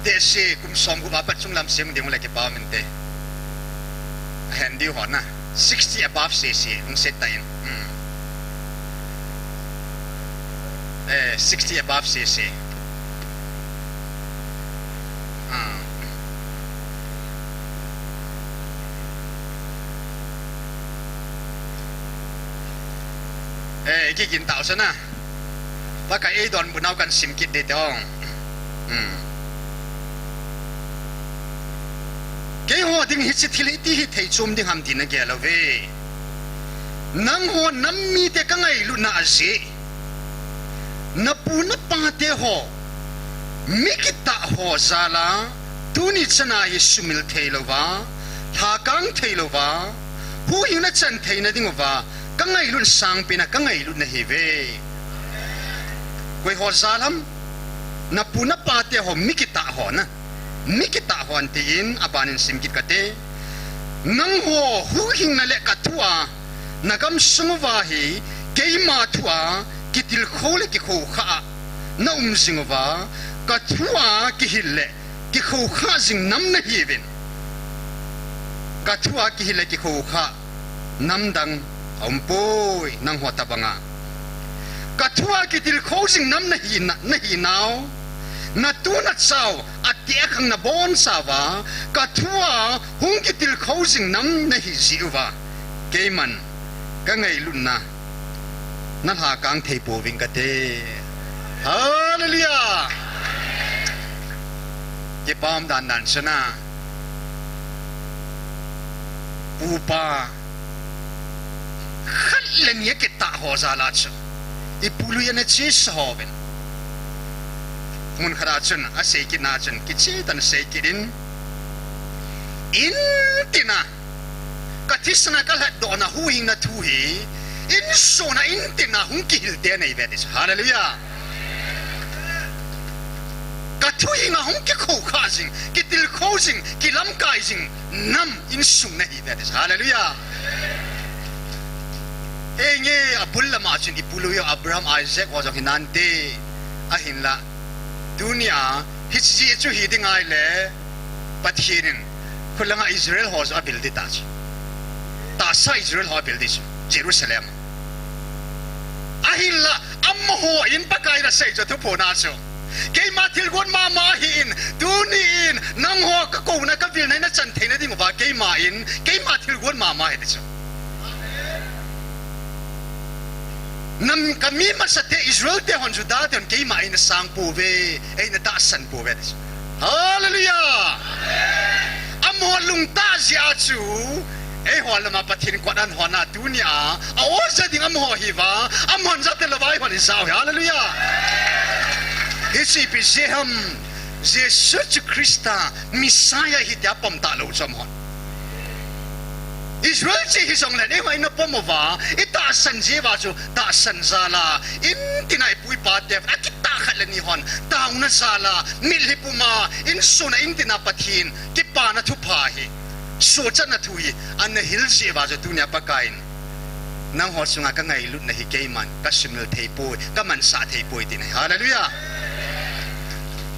tehse kum som gup a pat chunglam sem ding u le kipa um inte. Ahen diu ho na. Sixty above sese, hung set ta in. Hmm. Eh, sixty above sese. Ah. Eh, kigin tau sana. Pakai eidonbut nau kan sim kit ding te ong. Hmm. ding hiche thil hi iti hithei chom ding ham ti nagel uve. Nangho nam mite kangailutna ajeh, napu napate ho mi kitah ho jal a, tuni chana hi sumil theilouva, lhakang theilouva, huhhingna chan theina dinguva kangailut sangpen a kangailutna ahiuve. Koiho jal ham? Napu napate ho mi kitah ho na. Mi kitah ho ahi tin abanin simkit kate. Nangho huhhingna le kathua nagamsung uva hi keima thua kitilkhou le kikhoukhah a naum jinguva, kathua kihil le kikhoukhah jing nam nahiuvin. Kathua kihil le kikhoukhah namdang aumpoi, nangho tobanga. Kathua kitilkhou jing nam nahi, nahinau, natu nachau, ateh akhang nabonchauva, kathua hung kitilkhou jing nam nahijeh uva, keiman kangailutna nalhakang theipouving kate. Hallelujah! Kipah dandan chu na, pupa khat le ni akitah ho jal a chu, ipu lui ana chesa houvin. Mun khat a chun aseikitna chun kichehtah in aseikit in, intina kathisana kalhatdohna huhhingna thu hi insung a intina hung kihil te nahiuve ti chu. Hallelujah! Kathuhhing a hung kikhoukhah jing, kitilkhou jing, kilamkai jing nam insung nahiuve ti chu. Hallelujah! Henge, abul lama chun ipu lui ho Abraham, Isaac ho jong hinante, ahinla tunia hiche chu hiding ahile, Pathen in khulanga Israel ho chu abil ding ta chu. Tahsa Israel ho abil ding chu Jerusalem. Ahinla, amaho in Pakai in asei chu thuphona chu, keima thilgon mama ahin, tunin nangho kakouna kavilna nachan theina dinguva keima in, keima thilgon mama ahi ti chu. Nam kami masate Israel te hon, Juda te hon keima eina sangpouve, eina tahsanpouve ti chu. Hallelujah! Amaho lungtah jeh a chu eiho lama Pathen kot ana hon a tunia a-o ja ding amaho ahiuva, amahon jate louva eihon ijau ahi. Hallelujah! Hiche ipi jeh ham? Jesu Christa Messiah ahi tia pom talou chu amahon. Israel chate hijongle eiho eina pom uva, itahsan jeh uva chu tahsan jal a, intina ipu ipate akitah khat le ni hon taona jal a, mitlhi puma insung a intina Pathen kipana thupha hi, suhchatna thu hi ana hil jeh uva chu tunia Pakai in nangho chunga kangailutna hi keiman kasumil theipoi, kamansah theipoi tina ahi. Hallelujah!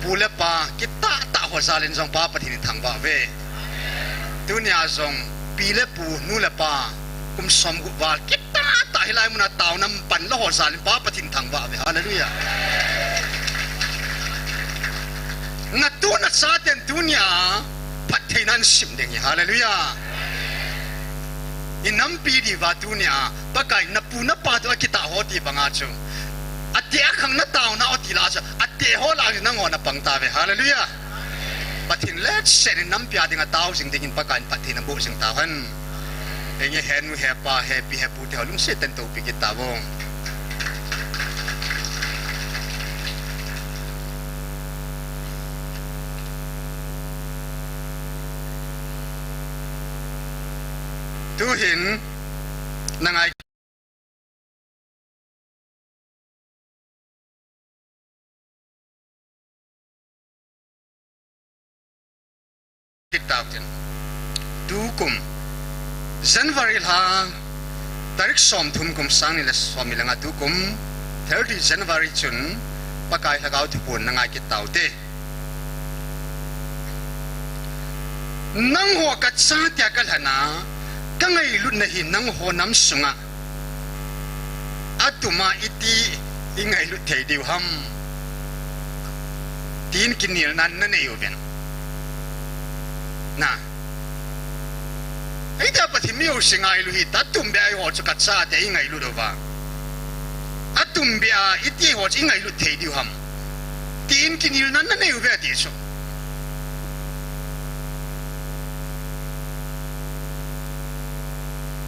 Pu le pa kitahtah ho jal in jong Pa Pathen in thangvah uve. Tunia jong pi le pu, nu le pa, kum somgup val kitahtah hilai muna taona pan lou ho jal in Pa Pathen thangvah uve. Hallelujah! Natu nachaten tunia phattheina nasim ding ahi. Hallelujah! Inampi diuva tunia Pakai in napu napa toh akitah ho ti banga chu, ateh akhang nataona ho ti lah a chu, ateh ho lah a chu nangho napang tauve. Hallelujah! Pathen letseh in nampi a dinga tao jing dingin Pakai in phattheina boh jing tauhen. Henge, henu hepa, hepi hepu te ho lungset tah in toupi kit tauvo. Tuhin nangai kit tauhen. Tukum January lha tarik somthum kum sang ni le somni le nga, tukum thirty January chun Pakai Lhagao thuphon nangai kit taute. Nangho kachate a kalhana, kangailutna hi nangho nam sunga atuma iti ingailut thei diu ham? Tin kinelna nanei uvin. Na. Eita Pathen mi jouse ngailu hita, atumbeh a eiho chu kachate ingailut uva, atumbeh a iti eiho chu ingailut thei diu ham? Tin kinelna nanei uve ati chu.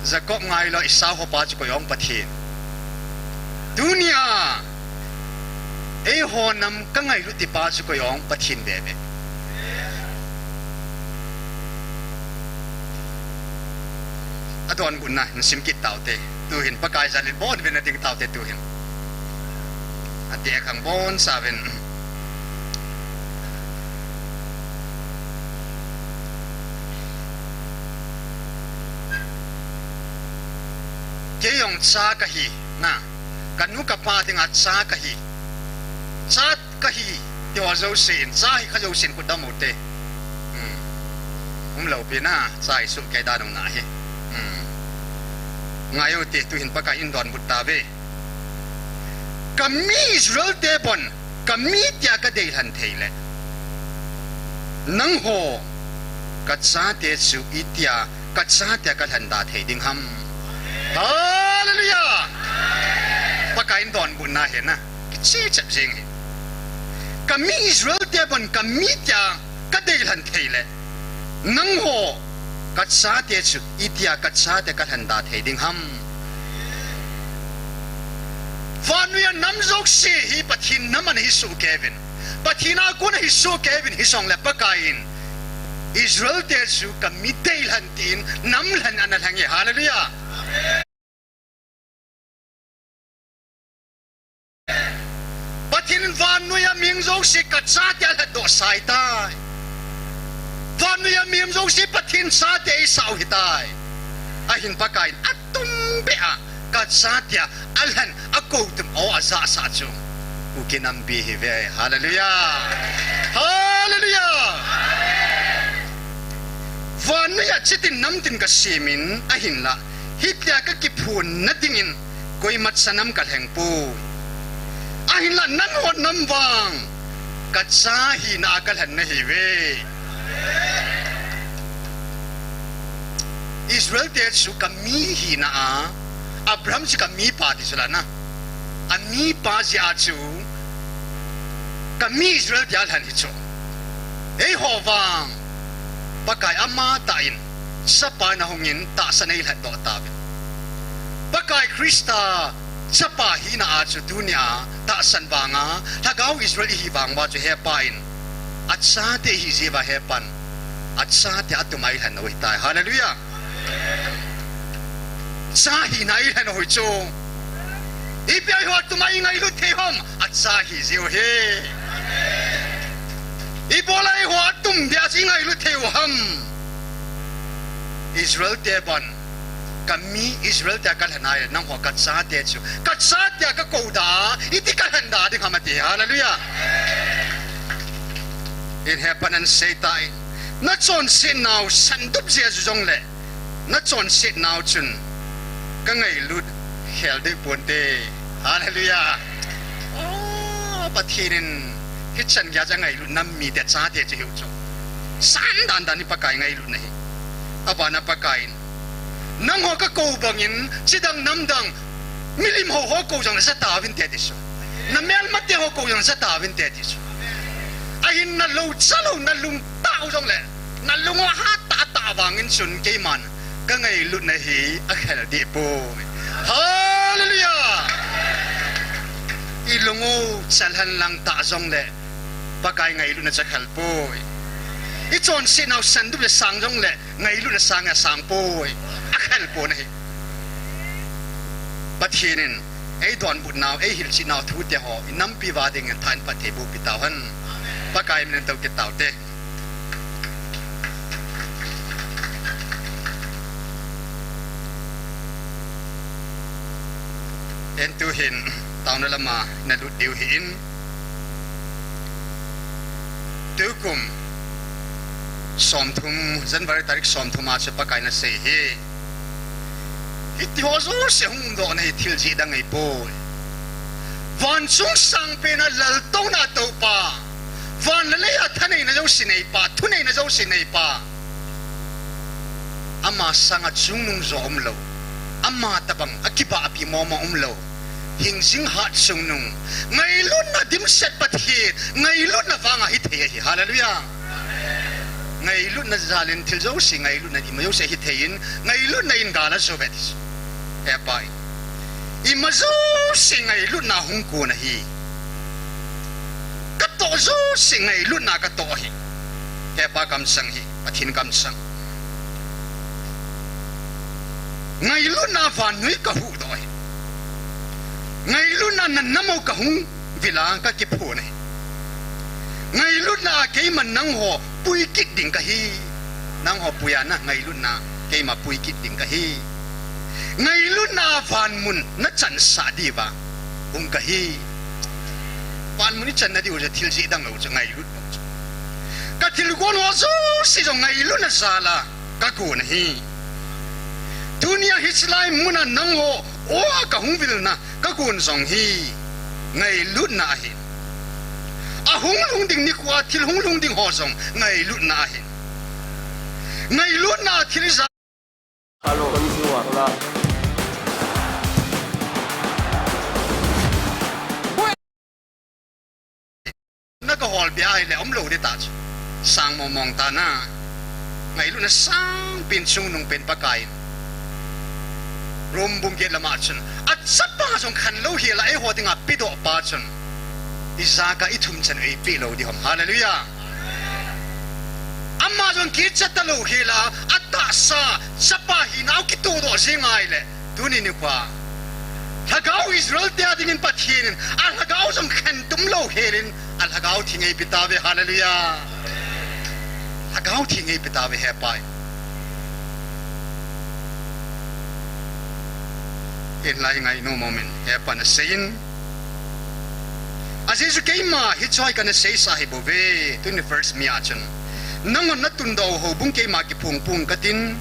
Jacob ngailou Esau hopa chu koi ong Pathen. Tunia eiho nam kangailut tipa chu koi ong Pathen bebe. Adonbutna hin sim kit taute. Tuhin Pakai jalin bon vin na ding taute tuhin. Ati akhang bon savin. Kei jong cha kahi, na, kanu kapa dinga cha kahi. Cha kahi, tiho jousen, cha hi kha jousen khut dam ute. Hmm. Umlou pi na, cha hi suh kei da nung na hi. Hmm. Ngai ute, tuhin Pakai in donbut tave. Kami Israel te bon, kami tia kadeilhen thei le. Nangho, kachate chu itia, kachate a kalhen da thei ding ham. Hallelujah! Pakai in donbutna hi na, kicheh cheh jing hi. Kami Israel te bon, kami tia kadeilhen thei le. Nangho, kachate chu, itia kachate kalhen da thei ding ham. Vannoi a nam jouse hi Pathen nam ana hi soh kei uvin. Pathen a kon ahi soh kei uvin hijongle Pakai in. Israel te chu kami deilhen tin, nam lhen ana lheng e. Hallelujah. Pathen in vannoi a mihing jouse kachate alhendoh sai tai. Vannoi a mihing jouse Pathen chate eisah u hitai. Ahin Pakai in atum beh a kachate a alhen akou tum o ajahsah chu. Kuki nampi hi ve. Hallelujah. Hallelujah. Vannoi a chitin namtin kasemin ahinla. Hitia kakiphonna dingin koimacha nam kalheng poi. Ahinla nangho nam vang kacha hina a kalhen nahi uve. Israel te chu kami hina a, Abraham chu kami pa ti chu la na. Ami pa jeh a chu kami Israel tia lhen hi chu. Eiho vang Pakai amatah in chapa in ahungin tahsan eilhendoh tauvin. Pakai Christa chapa hina a chu tunia tahsan vanga lhagao Israel ihi vang uva chu hepa in achate ihi jeh uva hepan achate atum a eilhen u hitai. Hallelujah. Cha hina eilhen u hi chu. Ipi a eiho atum a ingailut thei u ham? Acha hi jeh u hi. Ibola eiho atum beh a chu ingailut thei u ham? Israel te bon, kami Israel tia kalhen a ahile nangho kachate chu, kachate a kakou da, iti kalhen da ding ham ati. Hallelujah. In hepan asei tai. Nachonsetnau sandup jeh a chu jongle nachonsetnau chun kangailut khel deh ponte. Hallelujah. O, Pathen in hichan geiya chu angailut nam mite chate chu hiu chu. San dan dan hi Pakai ngailutna hi. Abana Pakai in, nangho kakou bangin chidang namdang milim hou ho kou jongle jatauvinte ti chu. Namelmate ho kou jongle jatauvinte ti chu. Ahin nalou chalou nalung tah u jongle nalung u ahat tah tah vangin chun keiman kangailutna hi akhel deh poi. Hallelujah. Ilung u chalhan lang tah jongle Pakai ngailutna chu akhel poi. Ichonsetnau sandup le sang jongle ngailutna sang asang poi. Akhel pon ahi. Pathen in eidonbutnau, eihilchehnau thute ho inampi uva dingin tha in phatthei bohpi tauhen. Pakai min in tou kit taute. En tuhin taona lama nalut diu ahin. Tukum somthum, January tarik somthum a chu Pakai in asei hi. Hitiho jouse hung umdohna hi thil jih dang ahipoi. Vanchung sangpen a laltouna toupa, van le lei a thaneina jouse neipa, thuneina jouse neipa. Ama sanga chungnung jo umlou, ama tobang akibahpi momo umlou, hingjing hatchungnung, ngailutna dimset Pathen, ngailutna vanga hithei ahi. Hallelujah. Ngailutna jal in thil jouse, ngailutna in ima jouse hithei in, ngailutna in gal ajo ve ti chu. Hepa in, ima jouse ngailutna hung kon ahi. Katoh jouse ngailutna katoh ahi. Hepa kamsang hi, Pathen kamsang. Ngailutna vannoi kahuhdoh ahi. Ngailutna nanamo kahung vil a kakiphon ahi. Ngailutna a keiman nangho pui kit ding kahi. Nangho pui a na ngailutna keima pui kit ding kahi. Ngailutna a vanmun nachansah diuva hung kahi. Vanmun ichanna diu chu thil jeh dang lou chu, ngailut lou chu. Kathilgon ho jouse jong ngailutna jal a kagon ahi. Tunia hiche lai muna nangho o a kahung vilna kagon jong hi ngailutna ahi. Ahung lhung ding nikho a thil hung lhung ding ho jong ngailutna ahi. Ngailutna a thil ijat na kaholpeh ahile umlou ding tah chu. Sang mong mong ta na. Ngailutna sangpen chungnung pen Pakai in Rom bung get lama chun, achapa jong khanlou hel a eiho dinga pedoh pa chun, ijakai ithum chan u eipeh lou ding ham. Hallelujah. Ama jong kicha talou hel a, atahsa chapa hina u kitohdoh jeng ahile, tuni nikho a Lhagao Israel te a dingin Pathen in alhagao jong khentum lou hel in, alhagao theng eipeh tauve. Hallelujah. Lhagao theng eipeh tauve, Hepa in. Hinla hi ngainom umin, Hepa in asei in, ajeh chu keima hiche hi kana seisah ahibouve, twenty-first May a chun, nanghon natundoh u houbung keima kiphong pong katin,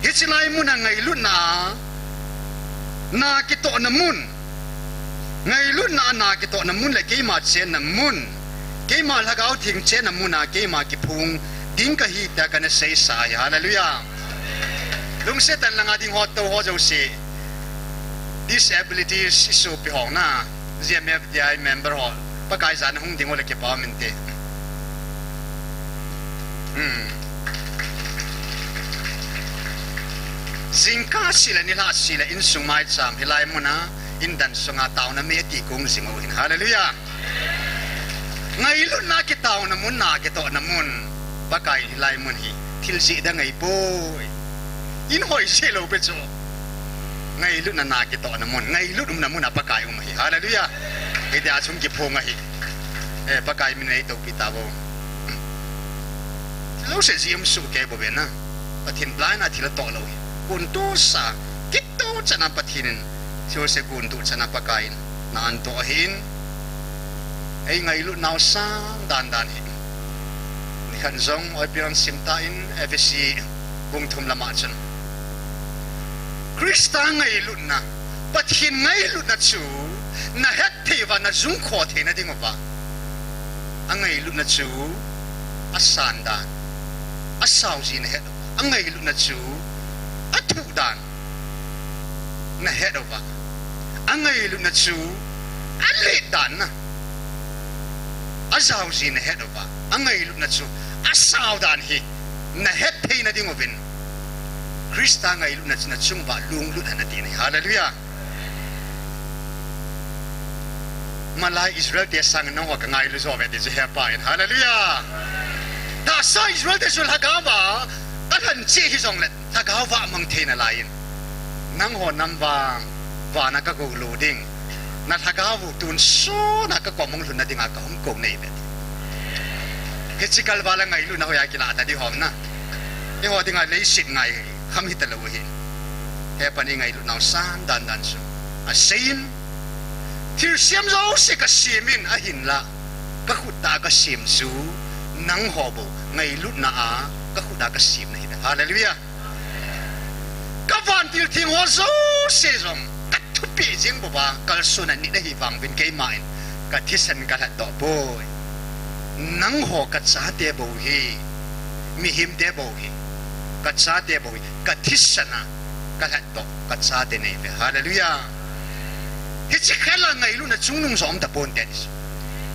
hiche lai muna ngailutna a na kitohna mun, ngailutna a na kitohna mun le keima chenna mun, keima Lhagao Theng chenna muna keima kiphong ding kahi tia kana seisah ahi. Hallelujah. Lungset tah in langa ding ho, tou ho jouse, disabilities isopi ho na, G M F D I member ho, Pakai jana hung ding u le kipa um inte. Hmm. Jingkah seh le nilhah seh le insung maicham hilai muna, indan sunga taona mei ati kong jing u hin. Hallelujah. Ngailutna kitaona mun, na kitohna mun, Pakai in hilai mun hi thil jeh dang ahipoi. In hoi jeh lou pi chu. Ngailutna na kitohna mun, ngailut umna mun a Pakai um ahi. Hallelujah. Hitia chung kiphong ahi. Eh, Pakai min in eitohpi tauvo. Thil jouse jeh um soh kei bouve na. Pathen blind a thil atoh lou hi. Guntohsa, kitoh chan a Pathen in, thil jouse guntoh chan a Pakai in na antoh ahin, ei ngailutnau sang dan dan hi. Nikhat jong oipi lang sim tan, Ephesi bung thum lama chun, Christa ngailutna, Pathen ngailutna chu na hetthei uva, na jungkho theina ding uva, angailutna chu asan dan, asao ji na het uva, angailutna chu athuh dan na het uva, angailutna chu alet dan na, ajao ji na het uva, angailutna chu asao dan hi na hetthei na ding uvin, Christa ngailutna chu na chung uva lunglut hen ati ahi. Hallelujah. Malai Israel te sangin nangho ka ngailu jo uve ti chu Hepa in. Hallelujah. Tahsa Israel te chu lhagao va alhan cheh hijongle, lhagao va amang thei nalai in, nangho nam vang vana ka gou lou ding, na lhagao u tonsot a ka kom hung lhun na dinga ka hung kou nahi uve. Hiche kalval a ngailutna hoiya kilah ta ding ham na. Eiho dinga leiset ngai kham hita lou ahi. Hepa in ei ngailutnau san dan dan chu asei in, thilsem jouse ka sem in, ahinla ka khut tah a ka sem chu nangho bou ngailutna a ka khut a ka sem nahi uve. Hallelujah. Ka vantil theng ho jouse jong ka thupeh jeng bou va, kalson a nit ahi vang uvin keima in ka thisan ka lhatdoh poi. Nangho ka chate bou hi, mihem te bou hi, ka chate bou hi, ka thisan a ka lhatdoh ka chate nahi uve. Hallelujah. Hiche khel a ngailutna chungnung jong um tapon te ti chu.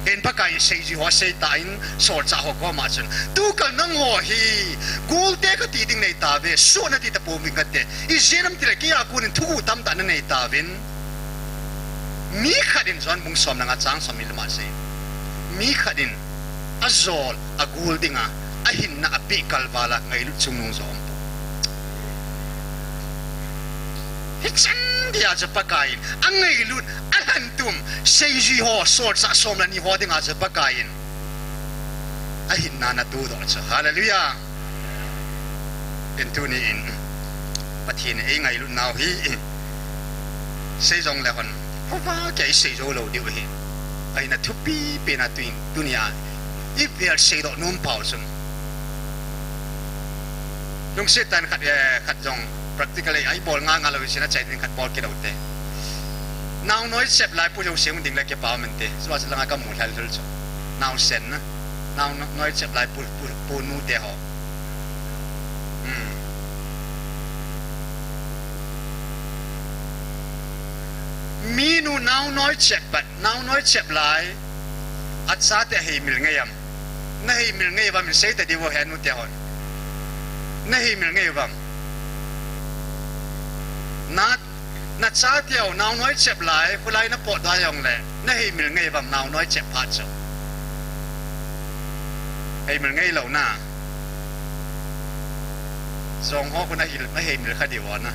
Hin Pakai in seijui ho asei tan, solchah ho koma chun, tukal nangho hi golte kati ding neitauve, soh nati tapouve kati. Ijeh inem itile keiya konin thuguh tamtah nanei tauvin. Mi khat in, John bung som le nga chang som ni le ma sei. Mi khat in ajol, agol dinga, ahinna apeh kalval a ngailut chungnung jo aumpoi. Hichan geiya chu Pakai in angailut, alhantum, seijui ho, solchah som le ni ho dinga chu Pakai in ahinna atoh doh chu. Hallelujah. Hin tuni in Pathen in eingailut nau hi sei jongle hon, hova kei sei jou lou diu ahi. Ahin athupi pen a tuin, tunia ivel seidoh nom pau chun, lungset tah in khat, eh, khat jong practical a ibol nga nga lou sin, achai din khat bol kit u hite. Naonoi chep lai pu jouse hung ding le kipa um inte. Chua chu langa kamu lhel lhul chu. Naosen na. Naonoi chep lai pu, pu, pu nu te ho. Hmm. Minu naonoi chep pat, naonoi chep lai, achate heimil ngei am? Naheimil ngei uvam, hin sei ta diu ahi, nu te hon. Naheimil ngei uvam? Na, nachateu naonoi chep lai, kholai napotdoh jongle, naheimil ngei uvam, naonoi chep phat chu? Heimil ngei lou na. Jong ho khu naheimil kha diu na.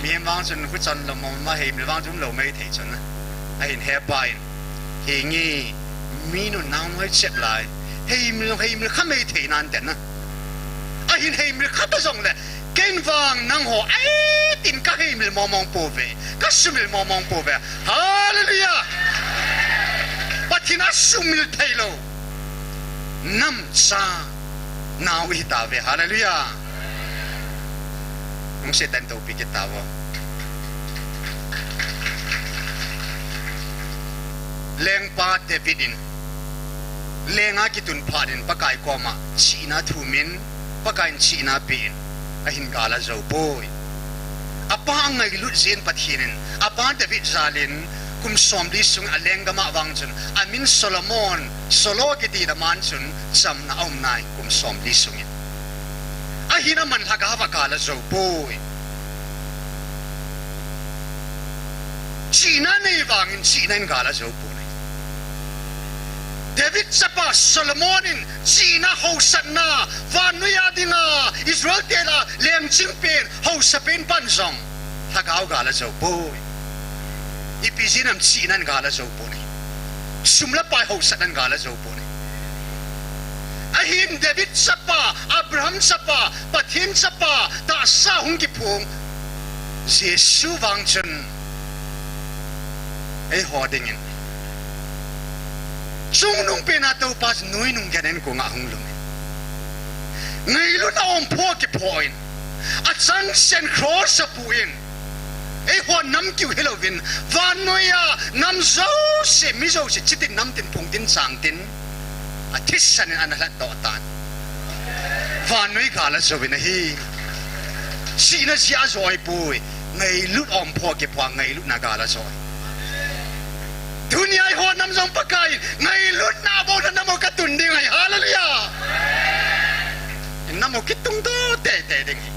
Mihem vang chun khu chan lou mo, ma heimil vang chun lou mei thei chun na. Ahin hepa in, henge, minu naonoi chep lai, heimil, heimil kha mei thei nante na. Ahin heimil kha ta jongle, ken vang nangho atin kaheimil mongmong pouve, kasumil mongmong pouve. Hallelujah. Pathen asumil thei lou nam cha nao ihi tauve. Hallelujah. Lungset tah in toupi kit tauvo. Lengpa David in, lenga kitun phat in Pakai koma chihna thumin, Pakai in chihna apen, ahin gal ajou poi. Apa angailut jeh in Pathen in, apa David jal in, kum somli sung a lenggam a vang chun, amin Solomon, Solo kiti aman chun, chamna aum nai, kum somli sungin. Ahin aman lhagao a gal ajou poi. Chihna nei vangin chihna in gal ajou poi. David chapa Solomon in chihna hausatna, vannoi a dinga Israel te lah a lengching pen, hausa pen pan jong, lhagao gal ajou poi. Ipi jeh inem chihna in gal ajou poi. Sum le pai hausatna in gal ajou poi. Ahin David chapa, Abraham chapa, Pathen chapa, tahsa hung kiphong Jesu vang chun, eiho dingin chungnung pen a toupa chu noinung gei in kong a hung lum in, ngailutna omphoh kiphoh in, achangsen cross a apu in, eiho nam kiu hilouvin, vannoi a nam jouse, mi jouse, chitin, namtin, phungtin, changtin, athisan in ana lhatdoh tan. Vannoi gal ajouvin ahi. Chihna jeh a ajo ahipoi. Ngailut omphoh kiphoh a ngailutna gal ajo ahi. Tunia eiho nam jong Pakai in ngailutna bou na nam u katun ding ahi. Hallelujah. Nam u kitung doh teitei ding ahi.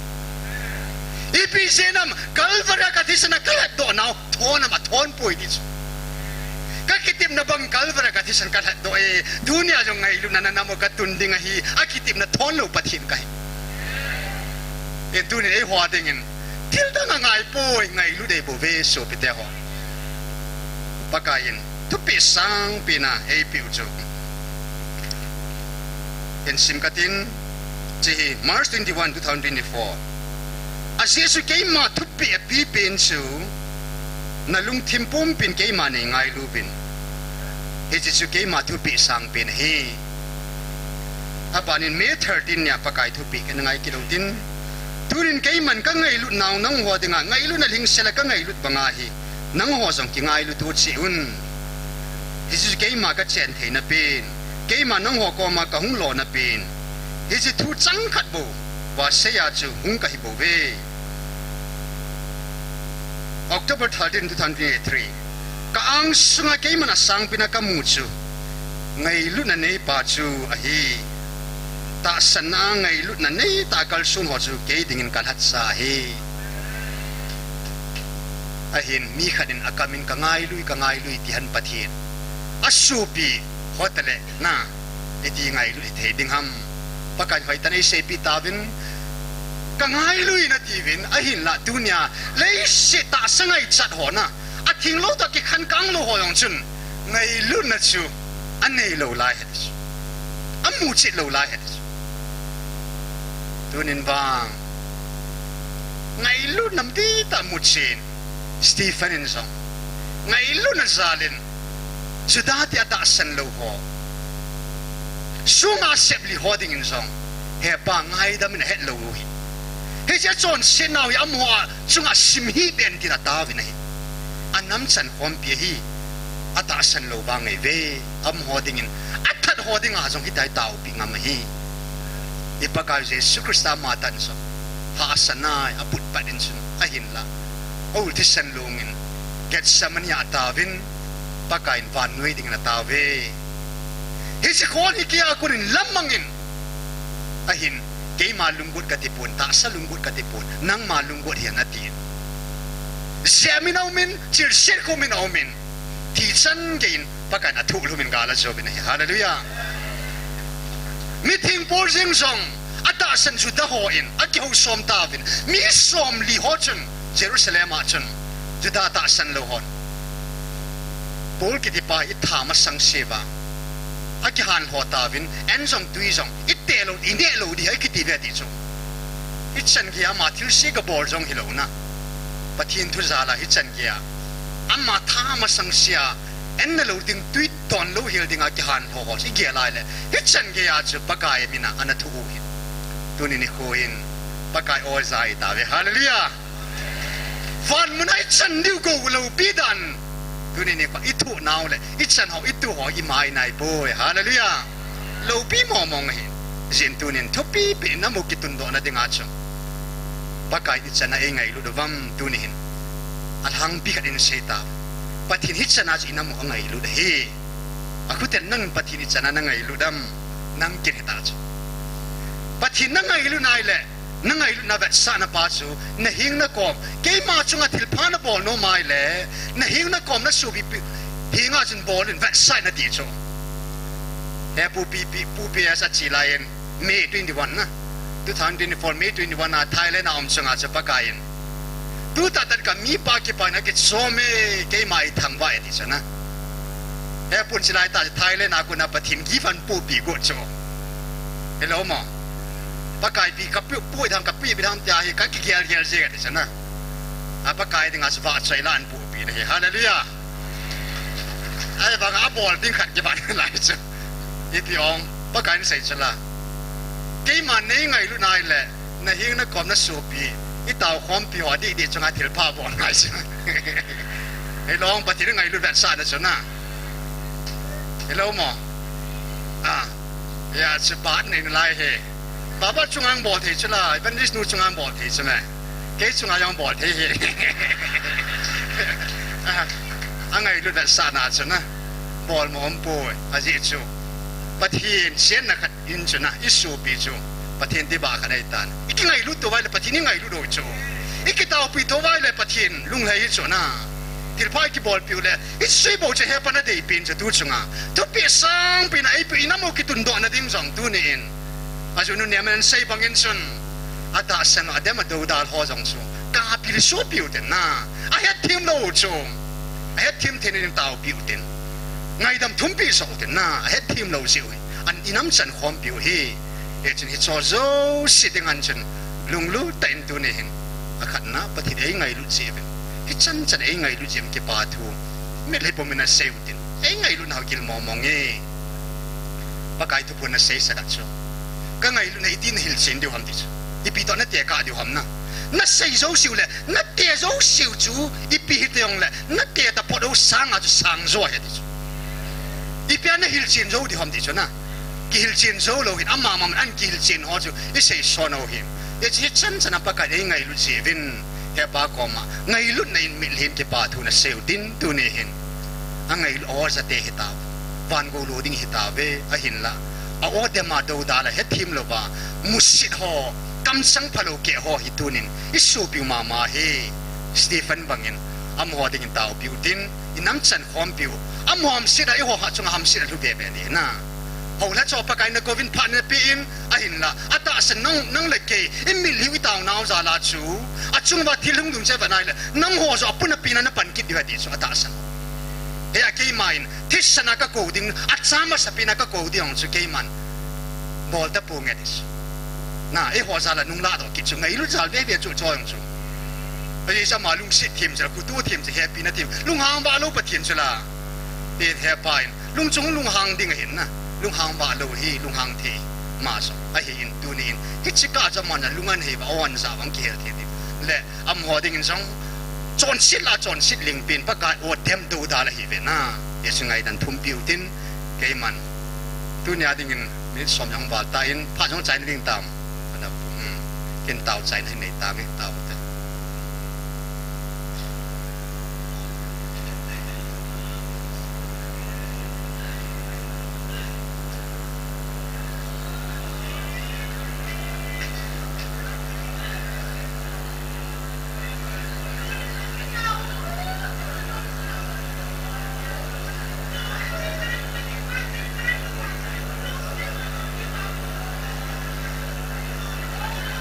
Ipi jeh inem, Calvary a kathisan a kalhatdoh nau thon am, athon poi ti chu. Kakitepna bang Calvary a kathisan kalhatdoh e, tunia jong ngailutna na nam u katun ding ahi, akitepna thon lou Pathen kahi. Hin tunin eiho dingin thil dang angai poi, ngailut dei bouve sopite ho. Pakai in thupeh sangpen a eipeh u chu, hin sim katin, hiche hi March twenty-one, two thousand twenty-four. Ajeh chu keima thupeh apipen chu, nalungthim pumpin keima neingailu uvin. Hiche chu keima thupeh sangpen ahi. Abanin May thirteen nia Pakai thupeh kana ngai kit u hitin, tunin keiman kangailut nau nangho dinga ngailutna lhingsel a kangailut banga hi nangho jong kingailut u cheh un. Hiche chu keima kachen theina pen, keima nangho koma kahung lona pen. Hiche thu changkhat bou, vasei a chu hung kahi bouve. October thirteen, two thousand twenty-three. Ka angsunga keiman asangpen a kamu chu, Ngailutna neipa chu ahi. Tahsanna ngailutna neitah kalson ho chu kei dingin kalhatsa ahi. Ahin mi khat in akamin kangailut, kangailut ti hen Pathen. Asopi ho tale na, iti ngailut hithei ding ham. Pakaiyin hoitah in eiseipeh tauvin, kangailut nati uvin, ahinlah tunia leiset tahsa ngaichat ho na, athing lou toh kikhen kang lou ho jong chun, ngailutna chu anei lou lai ahi ti chu. Amuchet lou lai ahi ti chu. Tunin vang, ngailutna dihtah muchen, Stephen in jong, ngailutna jalin, Juda te atahsan lou ho, sunga seplih ho dingin jong, hepa ngaidam in ahet lou u ahi. Hiche achonsetnau hi amaho chunga simhih beh in tin ataovin ahi. Anam chan khompi ahi. Atahsan lou vang ahi ve. Amaho dingin, athat ho dinga jong hitia taopi ngam ahi. I Pakaiyu Jesu Christa ama tah in jong, hahsa nai aput pat in chun, ahinlah, aul thisan lungin, Gethsemane a ataovin, Pakaiyin vannoi dingin ataove. Hiche khon hi keia konin lamangin, ahin, keima lunggot katipon, tahsa lunggot katipon, nangma lunggot hihen atin. Jemin aumin, chilset khomin aumin, thi chan geiyin Pakaiyin athuhlhumin gal ajouvin ahi. Hallelujah. Mithing pol jeng jong, atahsan Juda hon akihou som tauvin, mi somli ho chun, Jerusalem a chun, Juda tahsan lou hon, Paul kitipa hi itha masang seuva, akihanlho tauvin, an jong tui jong, ite lou, ineh lou ding ahi kiti ve ti chu. Hichan geiya ama thilse gabol jong hilou na, Pathen thu jal a hichan geiya, ama tha masang sea, an na lou ding, tui ton louhel dinga kihanlho ho igel a ahile, hichan geiya chu Pakai mina ana thu u ahi. Tuni nikho hin Pakai o ja itauve. Hallelujah. Van muna ichan diu gou loupi dan, tuni nikho ithu nau le ichan ho, itu ho ima inaipoi. Hallelujah. Loupi mong mong ahi. Hijeh in tunin thupipi in namu kitundohna dinga chu, Pakai ichan a eingailut uvam tuni hin, alhangpi khat in seita, Pathen hichan a chu inamu angailut ahi. Akhutin nangin Pathen ichan a nangailut am? Nang kin hita chu. Pathen nangailut nai le, nangailutna vetsahna pa chu, naheng nakom, keima chunga thilpha nabol nom ahile, naheng nakom nasopi henga chun bol in vetsah in ati chu. He pu P P, pu P S ache laiyin, May twenty-one na, two thousand twenty-four, May twenty-one a Thailand a um chunga chu Pakaiyin, tutah tah kah mipa kipana kichom e, keima ithangvah e ati chu na. He pun chilai tah Thailand a kona Pathen gift ahin pohpi got chu. Hello mo. Pakai pi kapu, pu itham kapu pi tham tia hi kakigel gel jeng ati chu na. A Pakai dinga chu vahchoi la ahin pohpi na hi. Hallelujah. Ahivanga abol ding khat kibang lai chu. Ipi ong, Pakaiyin asei chu la. Keima neingailut nai le, naheng nakom nasopi, itao khompi ho adih dih chunga thilpha bol ngai chu. Hilou, Pathen ngailut vetsahna chu na. Hilou mo. A, ya chu bat nei nalai hi. Baba chunga bol thei chu la, Evangelist nu chunga bol thei chu me. Kei chunga jong bol thei hi. A, angailut vetsahna chu na. Bol mo umpoi, ajeh chu Pathen siatna khat in chu na, isopi chu Pathen dibah khat ahitan. Ikingailut tou vai le Pathen ingailut u chu. Ikitaopi tou vai le Pathen lunglhai hi chu na. Thilpha ikibolpiu le, isui bou chu hepan adeipen chu tu chunga. Thupeh sangpen a eipeh u inamu kitundohna ding jong tuni in. Ajunu Nehemiah in asei bangin chun, atahsan u adem adoudal ho jong chu kapil sohpiu tin na, ahetthem lou u chu, ahetthem theina ding taopiu tin, ngaidam thumpi soh u tin na, ahetthem lou jeh u hi, an inam chan khompiu hi. Hichun hicheho jouse dinga chun lunglut tah in tuni hin, akhatna Pathen eingailut jeh uvin, hichan chan eingailut jeh uvin kipa thu mitlhi pumin asei u tin, eingailutnau gil mong mong e. Pakai thuphon nasei sa khat chu, kangailutna iti nahilchen diu ham ti chu. Ipi toh natekah diu ham na. Nasei jouseu le, nate jouseu chu, ipi hita jongle, nate taphot u sanga chu sang jo ahi ti chu. Ipia nahilchen jou diu ham ti chu na. Kihilchen jou lou hin, amama in an kihilchen ho chu, isei son u hin. Hiche hichan chana Pakai eingailut jeh uvin, hepa koma ngailutna in mitlhi in kipa thu nasei u tin tuni hin. Angailut ho jate hitau. van gou lo ding hitauve, ahinla a-o dem a dodal a hethem louva musit ho, kamsang phalou keh ho hi tunin isopiu mama hi. Stephen bangin amaho dingin taopiu tin, inamchan khompiu. Amaho hamset a eiho khat chunga hamset alhu veve ding na. Houlhacha Pakaiyin nakouvin phat napeh in, ahinla atahsan nang, nang le kei imitlhiu itaonau jal a chu, achunguva thil hung lhung chu vet naileh nangho joh apun apina napan kit diu ahi ti chu atahsan. Hia keiman thisana kakou ding, acha masapina kakou ding jong chu keiman bol tapou nge ti chu. Na, eiho jal a nung lahdoh kit chu ngailut jal veve chu, chu jong chu. Ajeh chu ama lungset them chu, kutu them chu, hepina them, lunghang vah lou Pathen chu la. Ti hepa in lungchung lunghang ding ahin na. Lunghang vah lou hi lunghang thei ma chu ahin, tuni in hiche kah chu aman a lung anhei uva, o, anjah uva kihel thei ding. Le amaho dingin jong chonset la chonset lengpin Pakai o dem dodal ahiuve na. Hiche ngaidan thumpiu tin, keiman tunia dingin minute som jong val tan, phat jong chaina ding tam. Ana, hmm, ken tao chaina hin nei tange, tao.